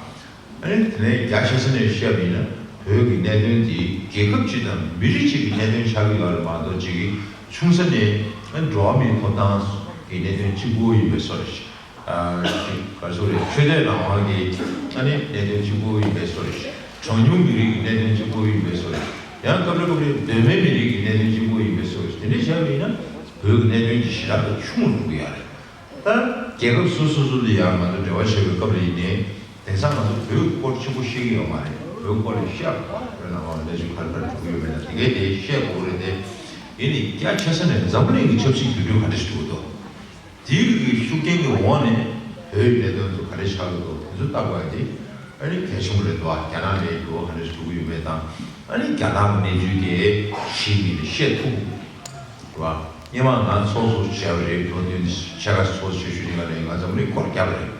ཨ་ནི་དེ་ནས་རྒྱ་ཆེ་ས་ནས་བཤད་པ་ཡིན་ན་བོད་ཀྱི་གནད་དོན་དེ་རྒྱལ་ཁབ་ཅིག་དང་མི་རིགས་ཅིག་གི་གནད་དོན་ཆགས་ཀྱི་ཡོད་རེད་མ་གཏོགས་ཅིག་གི་ཆུང་ས་ནས་ཨ་ནི་འགྲོ་བ་མིའི་ཐོབ་ཐང་གི་གནད་དོན་གཅིག་པུ་ཡིན་པའི་བཟོ་འདྲ་ཞིག་ཨ་ནི་ག་རེ་ཟེར་རེད། ཆོས་དད་རང་དབང་གི་ཨ་ནི་གནད་དོན་གཅིག་པུ་ཡིན་པའི་བཟོ་འདྲ་ཞིག་གྲངས་ཉུང་མི་རིགས་ཀྱི་གནད་དོན་གཅིག་པུ་ཡིན་པའི་བཟོ་འདྲ་ཞིག་ཡང་སྐབས་རེ་སྐབས་རེ་གདོད་མའི་མི་རིགས་ཀྱི་གནད་དོན་གཅིག་པུ་ཡིན་པའི་བཟོ་འདྲ་ཞིག་དེ་འདྲ་བྱས་པ་ཡིན་ན་བོད་ཀྱི་གནད་དོན་གྱི་ཞེ་དྲག་ཏུ་ཆུང་རུ་འགྲོ་གི་ཡོད་རེད། ད་ རྒྱལ་ཁབ་སོ་སོ་སོ་ལ་ཡང་ང་ཚོ་འབྲེལ་བ་བྱེད་པའི་སྐབས་ལ་ཡིན་ནའི། དེང་སང་ང་ཚོ་བོད་སྐོར་ཆེན་པོ་ཤེས་ཀྱི་ཡོད་མ་རེད། བོད་སྐོར་ལ་བཤད་དགོས་པ་བོད་ནང་ལོགས་ལ་ལས་ཞུགས་ག་རེ་ག་རེ་འགྲོ་གི་ཡོད་མེད་ལ་དེ་གའི་དེ་བཤད་དགོས་རེད་དེ། ཡིན་ནའི་རྒྱ་ཆེ་ས་ནས་འཛམ་བུ་གླིང་གི་ཆབ་སྲིད་འགྱུར་འགྲོས་ག་འདྲ་ཞིག་འགྲོ་གི་འདུག་དེའི་གི་ཤུགས་རྐྱེན་གྱི་འོག་ནས་བོད་ཡིག་ལས་དོན་ཚོ་ག་རེ་ཆགས་ཀྱི་འདུག་དེ་ཚོ་ལྟ་དགོས་ཡ་དེ་ཨ་ནི་གལ་ཆེན་པོ་རེད་འདུག་རྒྱ་ནག་ནས་འགྱུར་བ་ག་འདྲ་ཞིག་འགྲོ་གི་ཡོད་མེད་དང་། ཨ་ནི་རྒྱ་ནག་གི་གནས་ཚུལ་དེ་ཕྱིའི་མི་ལ་བཤད་ཐུབ་དགོས་རེད་བ། སྔོན་མ་ང་ཚོགས་གཙོ་བྱས་པ་རེད། ལོ་བདུན་ཕྱེད་ཀ་ཚོགས་གཙོ་བྱེད་ཤུལ་ནས་ང་ནས་ང་འཛམ་བུ་གླིང་སྐོར་བརྒྱབ་པ་རེད།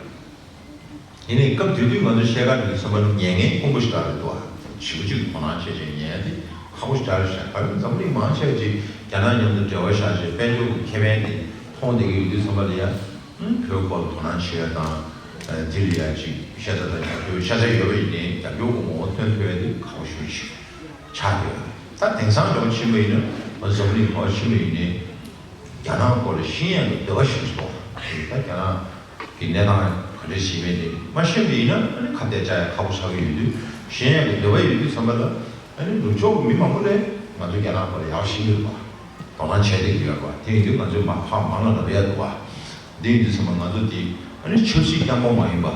ཡིན་ནའི་སྐབས་དེ་དུས་ང་ཚོ་བཤད་ག་དུས་ཚང་མ་ཉན་མཁན་དཀོན་པོ་ཞིག་རེད་འདུག་ཨ། ཞེ་པོ་ཅིག་དོ་སྣང་བྱས་བྱས་ཉན་ཡ་དེ་ཁག་པོ་ཞིག་རེད་ཤག་ག་རེ་འཛམ་བུ་གླིང་མང་ཆེ་བ་ཅིག་རྒྱ་ནག་མཉམ་དུ་འབྲེལ་བ་བཞག་བྱས་དཔལ་འབྱོར་གྱི་ཁེ་ཕན་དེ་མཐོང་བསྡད་ཀྱི་ཡོད་དུས་ཙམ་པ་ལ་ཡ། བོད་སྐོར་དོ་སྣང་བྱེད་ཡ་དང་། དེ་ལ་ཡ་ཅིག་ཤ་ཚ་དང་རྒྱབ་སྐྱོར་ཤ་ཚ་ཡོད་པ་ཡིན་ནའི་རྒྱབ་སྐྱོར་གྱི་ངོ་བོ་སྟོན་ཐུབ་ཡ་དེ་ཁག་པོ་ཞེ་པོ་ཅིག་ཆགས་ཡོད། ད་དེང་སང་འགྲོ་ཕྱིན་པ་ཡིན་ན་འཛམ་བུ་གླིང་ག་པར་ཕྱིན་པ་ཡིན་ནའི་རྒྱ་ནག་སྐོར་ལ་ཤེས་ཡ་གི་འདོད་པ་ཞེ་པོ་ཅིག་འདུག་ད་རྒྱ་ནག་གི་གནས་སྟངས་ག་འདྲ་ཞིག་མེད་དེ་མ་ཤེས་པ་ཡིན་ན་ཨ་ནི་ཁ་གཏད་བཅག་ཡ་ཁག་པོ་ཆགས་ཀྱི་ཡོད་དུས་ཤེས་ཡ་གི་འདོད་པ་ཡོད་དུས་ཙམ་པ་ལ་ཨ་ནི་ནུབ་ཕྱོགས་ཀྱི་མི་མང་པོ་ལས་ང་ཚོ་རྒྱ་ནག་སྐོར་ལ་ཡག་པོ་ཤེས་ཀྱི་འདུག་པ། དོ་སྣང་བྱས་བསྡད་ཀྱི་ཡོད་རེད་པ། དེ་ཡིན་དུས་ང་ཚོས་མར་ཕར་མང་ལ་ལབ་ཡ་འདུག་པ། འདི་ཡིན་དུས་ཙམ་པ་ང་ཚོ་དེ་ཨ་ནི་ཆབ་སྲིད་མཉམ་སྤོང་མ་ཡིན་པ་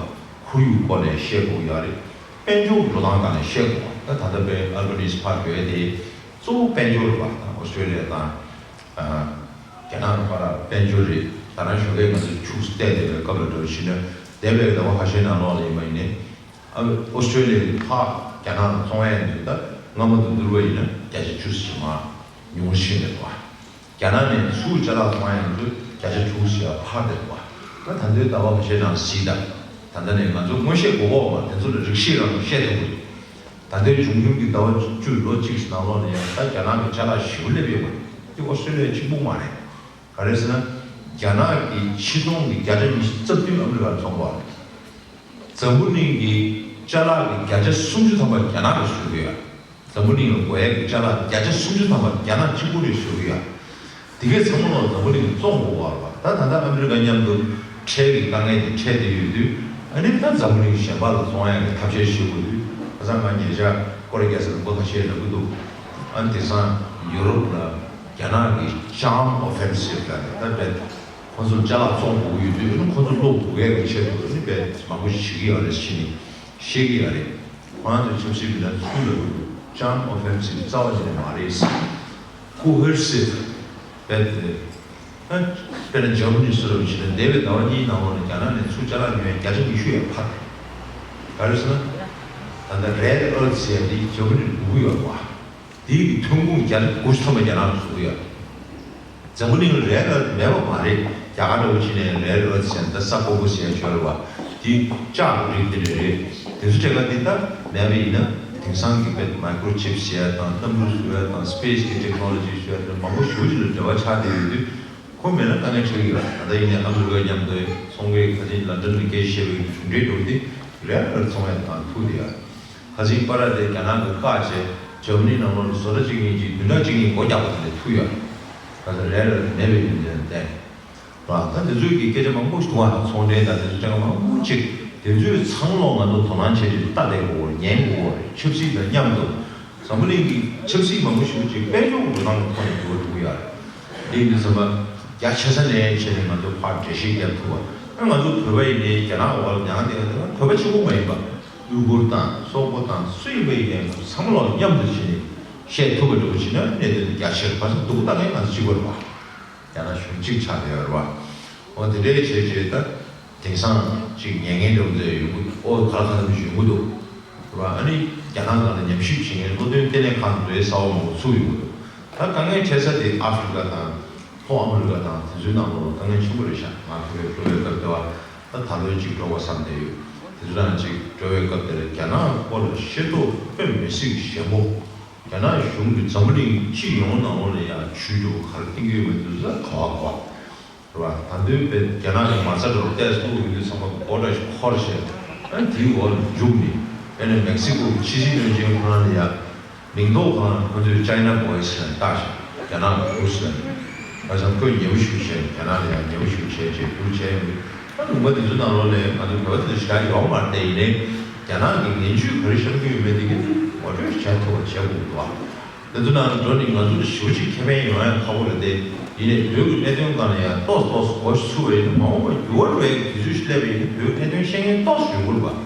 ཁོར་ཡུག་སྐོར་ནས་བཤད་དགོས་ཡོད་རེད། དཔལ་འབྱོར་གྱི་འགྲོ་སྟངས་སྒང་ནས་བཤད་དགོས་པ། ད་ད་ལྟ་བའི་ཨལ་བྷ་ནིས་ཕར་འགྲོ་ཡ་དེ་གཙོ་བོ་དཔལ་འབྱོར་རེད་པ། ད་ཨོ་སི་ཀྲེ་ལི་ཡ་དང་། རྒྱ་ནག་གི་བར་དཔལ་འབྱོར་རེད། ད་རང་ཞོགས་ཀས་ང་ཚོ་ཆུ་བལྟས་བསྡད་པའི་སྐབས་ལ་འགྲོ་བཞིན་ན་འདས་པའི་ཟླ་བ་ཁ་ཤས་ནང་ལོགས་ལ་ཡིན་པ་ཡིན་ནའི་ཨ་ཨོ་སི་ཀྲེ་ལི་ཡ་ལ་ཕར་རྒྱ་ནག་ལ་བཙོང་ཡ་ཡིན་དུས་ད་སྔ་མ་དང་བསྡུར་བ་ཡིན་ན་བརྒྱ་ཆ་བཅུ་ཙམ་མར་ཉུང་ཕྱིན་རེད་པ། རྒྱ་ནག་ནས་ཆུ་ཅ་ལག་བཙོང་ཡ་ཡིན་དུས་བརྒྱ་ཆ་དྲུག་ཙམ་ཡར་འཕར་བསྡད་པ། ད་ད་ལྟའི་ཟླ་བ་ཁ་ཤས་ནང་གཟིགས་དང་། ད་ལྟ་ནས་ང་ཚོ་མངོན་ཤེས་དགོས་གོ་མ་དེ་ཚོ་ལ་རིགས་ཤེས་རང་བཤད་ཐུབ་དགོས། ད་ལྟའི་འབྱུང་འགྱུར་གྱི་ཟླ་བ་བཅུ་ལོ་གཅིག་ནང་ལོགས་ནས་ཡང་ད་རྒྱ་ནག་གི་ཅ་ལག་ཞེ་པོ་སླེབས་ཡོད་པ་རེད། དེ་ཨོ་སི་ཀྲེ་ལི་ཡ་གཅིག་པུ་མ་རེད། ག་རེ་ཟེར་ན། རྒྱ་ནག་གི་ཕྱི་ཚོང་གི་བརྒྱ་ཆ་ཉི་ཤུ་རྩ་བདུན་ཨ་མི་རི་ཀར་བཙོང་བ། འཛམ་བུ་གླིང་གི་ཅ་ལག་གི་བརྒྱ་ཆ་སུམ་ཅུ་ཐམ་པ་རྒྱ་ནག་གིས་བཟོ་གི་ཡོད། འཛམ་བུ་གླིང་ལ་དགོས་ཡག་གི་ཅ་ལག་བརྒྱ་ཆ་སུམ་ཅུ་ཐམ་པ་རྒྱ་ནག་གཅིག་པུ་ནས་བཟོ་གི་ཡོད། དེ་གའི་ཚང་མ་ལ་འཛམ་བུ་གླིང་གིས་བཙོང་དགོས་པ་རེད་པ། ད་ད་ལྟ་ཨ་མི་རི་ཀ་མཉམ་དུ་ཁྲལ་གྱི་དཀའ་ངལ་དེ་འཕྲད་བསྡད་ཡོད་དུས་ཨ་ནི་ད་འཛམ་བུ་གླིང་གཞན་པ་ལ་བཙོང་ཡག་གི་ཐབས་ཤེས་བྱེད་དགོས་དུས་ཁ་སང་ང་ཉེ་ཆར་ཀོ་རི་རྒྱལ་ས་ལ་མགོ་ཁ་ཤས་ལབ་ཀྱི་འདུག་ཨ་ནི་དེང་སང་ཡུ་རོབ་ལ་རྒྱ་ནག་གི་ཅམ་ཨོ་ཕེན་སིབ་ལབ་ནས་ད་རྦད་ཁོ་ཚོར་ཅ་ལག་བཙོང་དགོས་ཀྱི་ཡོད་དུས་ཨ་ནི་ཁོ་ཚོ་སློག་དགོས་ཡག་གི་ཆེད་དུ་ཨ་ནི་རྦད་མང་པོ་ཞིག་བྱེད་ཀྱི་ཡོད་རེད་ཟེར་ནས་བཤད་ཀྱི་ཡོད་རེད། ཁོ་རང་ཚོའི་ཆབ་སྲིད་མི་སྣ་ཚོས་ལབ་ཀྱི་འདུག་ཅམ་ཨོ་ཕེན་སིབ་རྩ་བ་ཉིད་ནས་མ་རེད་ཟེར། ཀུ་ཧེར་སིབ་རྦད་དེ། ཨ། དཔེར་ན་འཇར་མ་ནི་བཟོ་འདྲ་བྱས་ན་འདས་པའི་ཟླ་བ་གཉིས་ནང་ལོགས་ནས་རྒྱ་ནག་ནས་ཚུར་ཅ་ལག་ཉོ་ཡ་བརྒྱ་ཆ་ཉི་ཤུ་ཡར་འཕར། ག་རེ་ཟེར་ན། ད་ལྟ་རེར་ཨར་ཐི་ཟེར་ཡ་དེ་འཇར་མ་ནི་ལ་དགོས་ཀྱི་ཡོད་རེད་པ། དེའི་གི་ཐོན་ཁུངས་བརྒྱ་ཆ་དགུ་བཅུ་ཐམ་པ་རྒྱ་ནག་ལ་བཟོ་གི་ཡོད། འཛམ་བུ་གླིང་ལ་རེར་ཨར་ཐི་མེད་པ་མ་རེད། རྒྱ་གར་འདྲ་བོ་བྱས་ནས་རེར་ཨར་ཐི་ཟེར་ན་ད་ས་ཕོར་པ་ཟེར་ཡ་ཅིག་ཡོད་རེད་པ། དེ་ལྕགས་ཀྱི་རིགས་དེ་འདྲ་རེད། དེ་ཚོ་གྲས་ཀ་དེ་ད་མེད་པ་ཡིན་ན་དེང་སང་གི་དཔེ་མའི་ཀྲོ་ཅིབ་ཟེར་ཡ་དང་གནམ་གྲུ་བཟོ་ཡ་དང་སི་པེ་སི་གི་ཊེག་ནོ་ལོ་ཇི་བཟོ་ཡ་དང་མང་པོ་ཞེ་པོ་ཅིག་ལ་འབྲེལ་བ་ཆགས་བསྡད་ཡོད་དུས་ཁོ་མེད་ན་དཀའ་ངལ་འཕྲད་ཀྱི་ཡོད། ད་ལྟ་ཡིན་ནའི་ཨ་མི་རི་ཀ་མཉམ་དུ་ཚོང་འབྲེལ་ཁ་ཆེ་ལན་ཌན་ལ་སྐད་ཆ་བཤད་པའི་གྲུབ་འབྲས་འགྲོ་གི་དེ་རེར་ཨར་ཐི་བཙོང་ཡ་དང་ཐུག་བསྡད་ཡ། ཁ་སང་པར་དེ་རྒྱ་ནག་གིས་བཀག་བྱས་འཇར་མ་ནི་ནང་ལོགས་ལ་བཟོ་གྲྭ་གཅིག་གཉིས་ཀྱིས་བདུན་ཕྲག་གཅིག་གཉིས་སྒོ་རྒྱག་པ་དེ་ལས་ཐུག་ཡོད། ད་ལྟ་རེར་ཨར་ཐི་མེད་པའི་རྒྱུ་མཚན་བརྟེན། ད་དེ་ཚོའི་གི་སྐད་ཆ་མང་པོ་ཞིག་འདུག་ཨ། ཚོང་འབྲེལ་དང་དེ་ཚོ་ཅང་མང་པོ་ཅིག་དེ་ཚོའི་ཚང་མ་ལོག་ང་ཚོ་དོ་སྣང་བྱས་ཏེ་ལྟ་བསྡད་དགོས་ཉན་དགོས་རེད། ཆབ་སྲིད་དང་མཉམ་དུ་འཛམ་བུ་གླིང་གི་ཆབ་སྲིད་མང་པོ་ཞིག་ཅིག་དཔལ་འབྱོར་གྱི་འགྲོ་སྟངས་ཐོག་ནས་འགྱུར་བ་འགྲོ་གི་ཡོད་རེད། དེ་ཡིན་དུས་ཙམ་པ་རྒྱ་ཆེ་ས་ནས་བྱས་ནས་ང་ཚོ་ཕར་འགྲེལ་བཤད་རྒྱབ་ཐུབ་པ། ཨ་ང་ཚོ་བོད་པ་ཡིན་ནའི་རྒྱ་ནག་འོག་ལ་མྱངས་བསྡད་མཁན་དེ་བོད་པ་གཅིག་པུ་མ་ཡིན་པ། ཡུ་གུར་དང་སོག་པོ་དང་སུ་ཡིན་པ་ཡིན་ནའི་ང་ཚོ་ཚང་མ་ལོག་མཉམ་དུ་བྱས་ནས་བཤད་ཐུབ་པ་འདྲ་བོ་བྱས་ན་གནད་དོན་དེ་རྒྱ་ཆེར་ཕར་ཚུར་སྡུག་པོ་ལྟ་མཁན་ང་ཚོ་གཅིག་པ་རེད་པ། རྒྱ་ནག་གཞུང་གཅིག་ཆགས་བསྡད་ཡོད་རེད་པ། འོ་དེ་འདྲའི་བྱས་རྗེས་ད་དེང་སང་ཅིག་ཉན་མཁན་འདྲ་བོ་ཚོ་ཡོང་གི་འདུག་ཨོ་ག་ལ་ག་ལ་ཡོང་གི་འདུག་རེད་པ། ཨ་ནི་རྒྱ་ནག་སྒང་ལ་ཉམས་ཞིབ་བྱེད་མཁན་བློ་འདོན་ལྟེ་གནས་ཁག་འདྲ་བོའི་གསར་པ་མང་པོ་ཚུགས་ཡོང་གི་འདུག་ད་དཀའ་ངལ་འཕྲད་ས་དེ་ཨ་ཧྥེ་རི་ཀ་དང་ལྷོ་ཨ་མི་རི་ཀ་དང་དེ་ཚོའི་ནང་ལོགས་ལ་དཀའ་ངལ་ཆེན་པོ་རེད་ཤག་ང་ཕ་གིར་འགྲོ་བའི་སྐབས་དེ་བ་ད་ད་ལོའི་ཅིག་འགྲོ་དགོས་བསམ་བསྡད་ཡོད། དེ་ཚོ་ནང་ཅིག་འགྲོ་བའི་སྐབས་དེར་རྒྱ་ནག་སྐོར་ལ་ཤེས་རྟོགས་དཔེ་མི་སྲིད་ཞན་པོ། རྒྱ་ནག་གཞུང་གིས་འཛམ་བུ་གླིང་སྤྱི་ཡོངས་ནང་ལོགས་ལ་ཡང་ཇུས་འགྲོ་ག་རེ་བསྟན་གྱི་ཡོད་མེད་དེ་ཚོ་ག་བ་ག་བ། རེད་པ། ད་དུང་དཔེ་རྒྱ་ནག་གི་མ་རྩ་འདྲ་བོ་ཏོག་ཙམ་བླུགས་ཡོང་དུས་ཚང་མ་མགོ་འདྲ་ཞིག་འཁོར་བྱས། ཨ་ནི་དེའི་འོག་ལ་འཇུག་ནས། དཔེར་ན་མེག་སི་ཀོ་གི་ཕྱི་སྲིད་བློན་ཆེན་ཁོ་རང་ལ་ཡ། མིང་འདོགས་ཁོ་རང་ཁོ་ཚོས་China Boys ཟེར་ནས་བཏགས་ཤག་རྒྱ་ནག་གི་བུ་ཟེར་ནས། ཁ་སང་ཁོས་ཉེ་པོ་ཞིག་བྱས་རྒྱ་ནག་ལ་ཡང་ཉེ་པོ་ཞིག་བྱས་རྗེས་བསྒྱུར་བྱས་ཡོང་དུས། ཨ་ལུང་པ་དེ་ཚོའི་ནང་ལོགས་ནས་ང་ཚོ་བོད་པ་དེ་ཚོ་ཞེ་དྲག་ཡོད་མ་རེད་དེ། ཡིན་ནའི་རྒྱ་ནག་གི་ངན་ཇུས་ག་རེ་བཤམས་ཀྱི་ཡོད་མེད་དེ་གི་ངོ་སྤྲོད་བྱས་ཐུབ་པ་བྱས་དགོས་འདུག་ཨ། དེ་ཚོ་ནང་འགྲོ་ནས་ང་ཚོ་ལ་ཞེ་པོ་ཅིག་ཁེ་ཕན་ཡོང་ཡ་ཁག་པོ་རེད་དེ། ཡིན་ནའི་བོད་ཀྱི་གནད་དོན་སྒང་ལ་ཡང་ཏོག་ ཏོག་ཙམ་གོ་ཚུགས་པ་ཡིན་ན། མ་འོངས་པར་འགྱུར་བ་འགྲོ་ཡག་གི་དུས་ཚོད་ཞིག་སླེབས་པ་ཡིན་ན། བོད་ཁ་ཏོན་ཤེས་མཁན་ཏོག་ཙམ་ཡོང་གི་རེད་པ།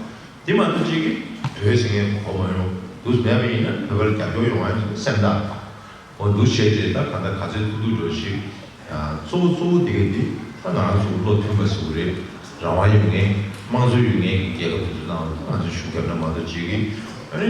དེ་མ་གཏོགས་ཅིག་གིས་བོད་ཟེར་མཁན་གོ་མ་མྱོང་། འདུག་སེ་མེད་པ་ཡིན་ན་བོད་པ་ལ་རྒྱབ་སྐྱོར་ཡོང་བ་སེམས་ཐག་རེད་པ། འོ་འདུག་བྱས་རྗེས་ད་ག་འདྲ་ག་ཚོད་ཐུབ་ཐུབ་འགྲོ་ཞིག་ཨ། གཙོ་བོ་གཙོ་བོ་དེ་ག་དེ་ད་ང་རང་ཚོ་བློ་མཐུན་པ་ཟེར་དགོས་རེད། རང་དབང་ཡོད་མཁན། དམངས་གཙོ་ཡོད་མཁན་གྱི་རྒྱལ་ཁབ་དེ་ཚོ་ནང་ལ་ང་ཚོས་ཤུགས་རྒྱབ་ན་མ་གཏོགས་ཅིག་གིས་ཨ་ནི་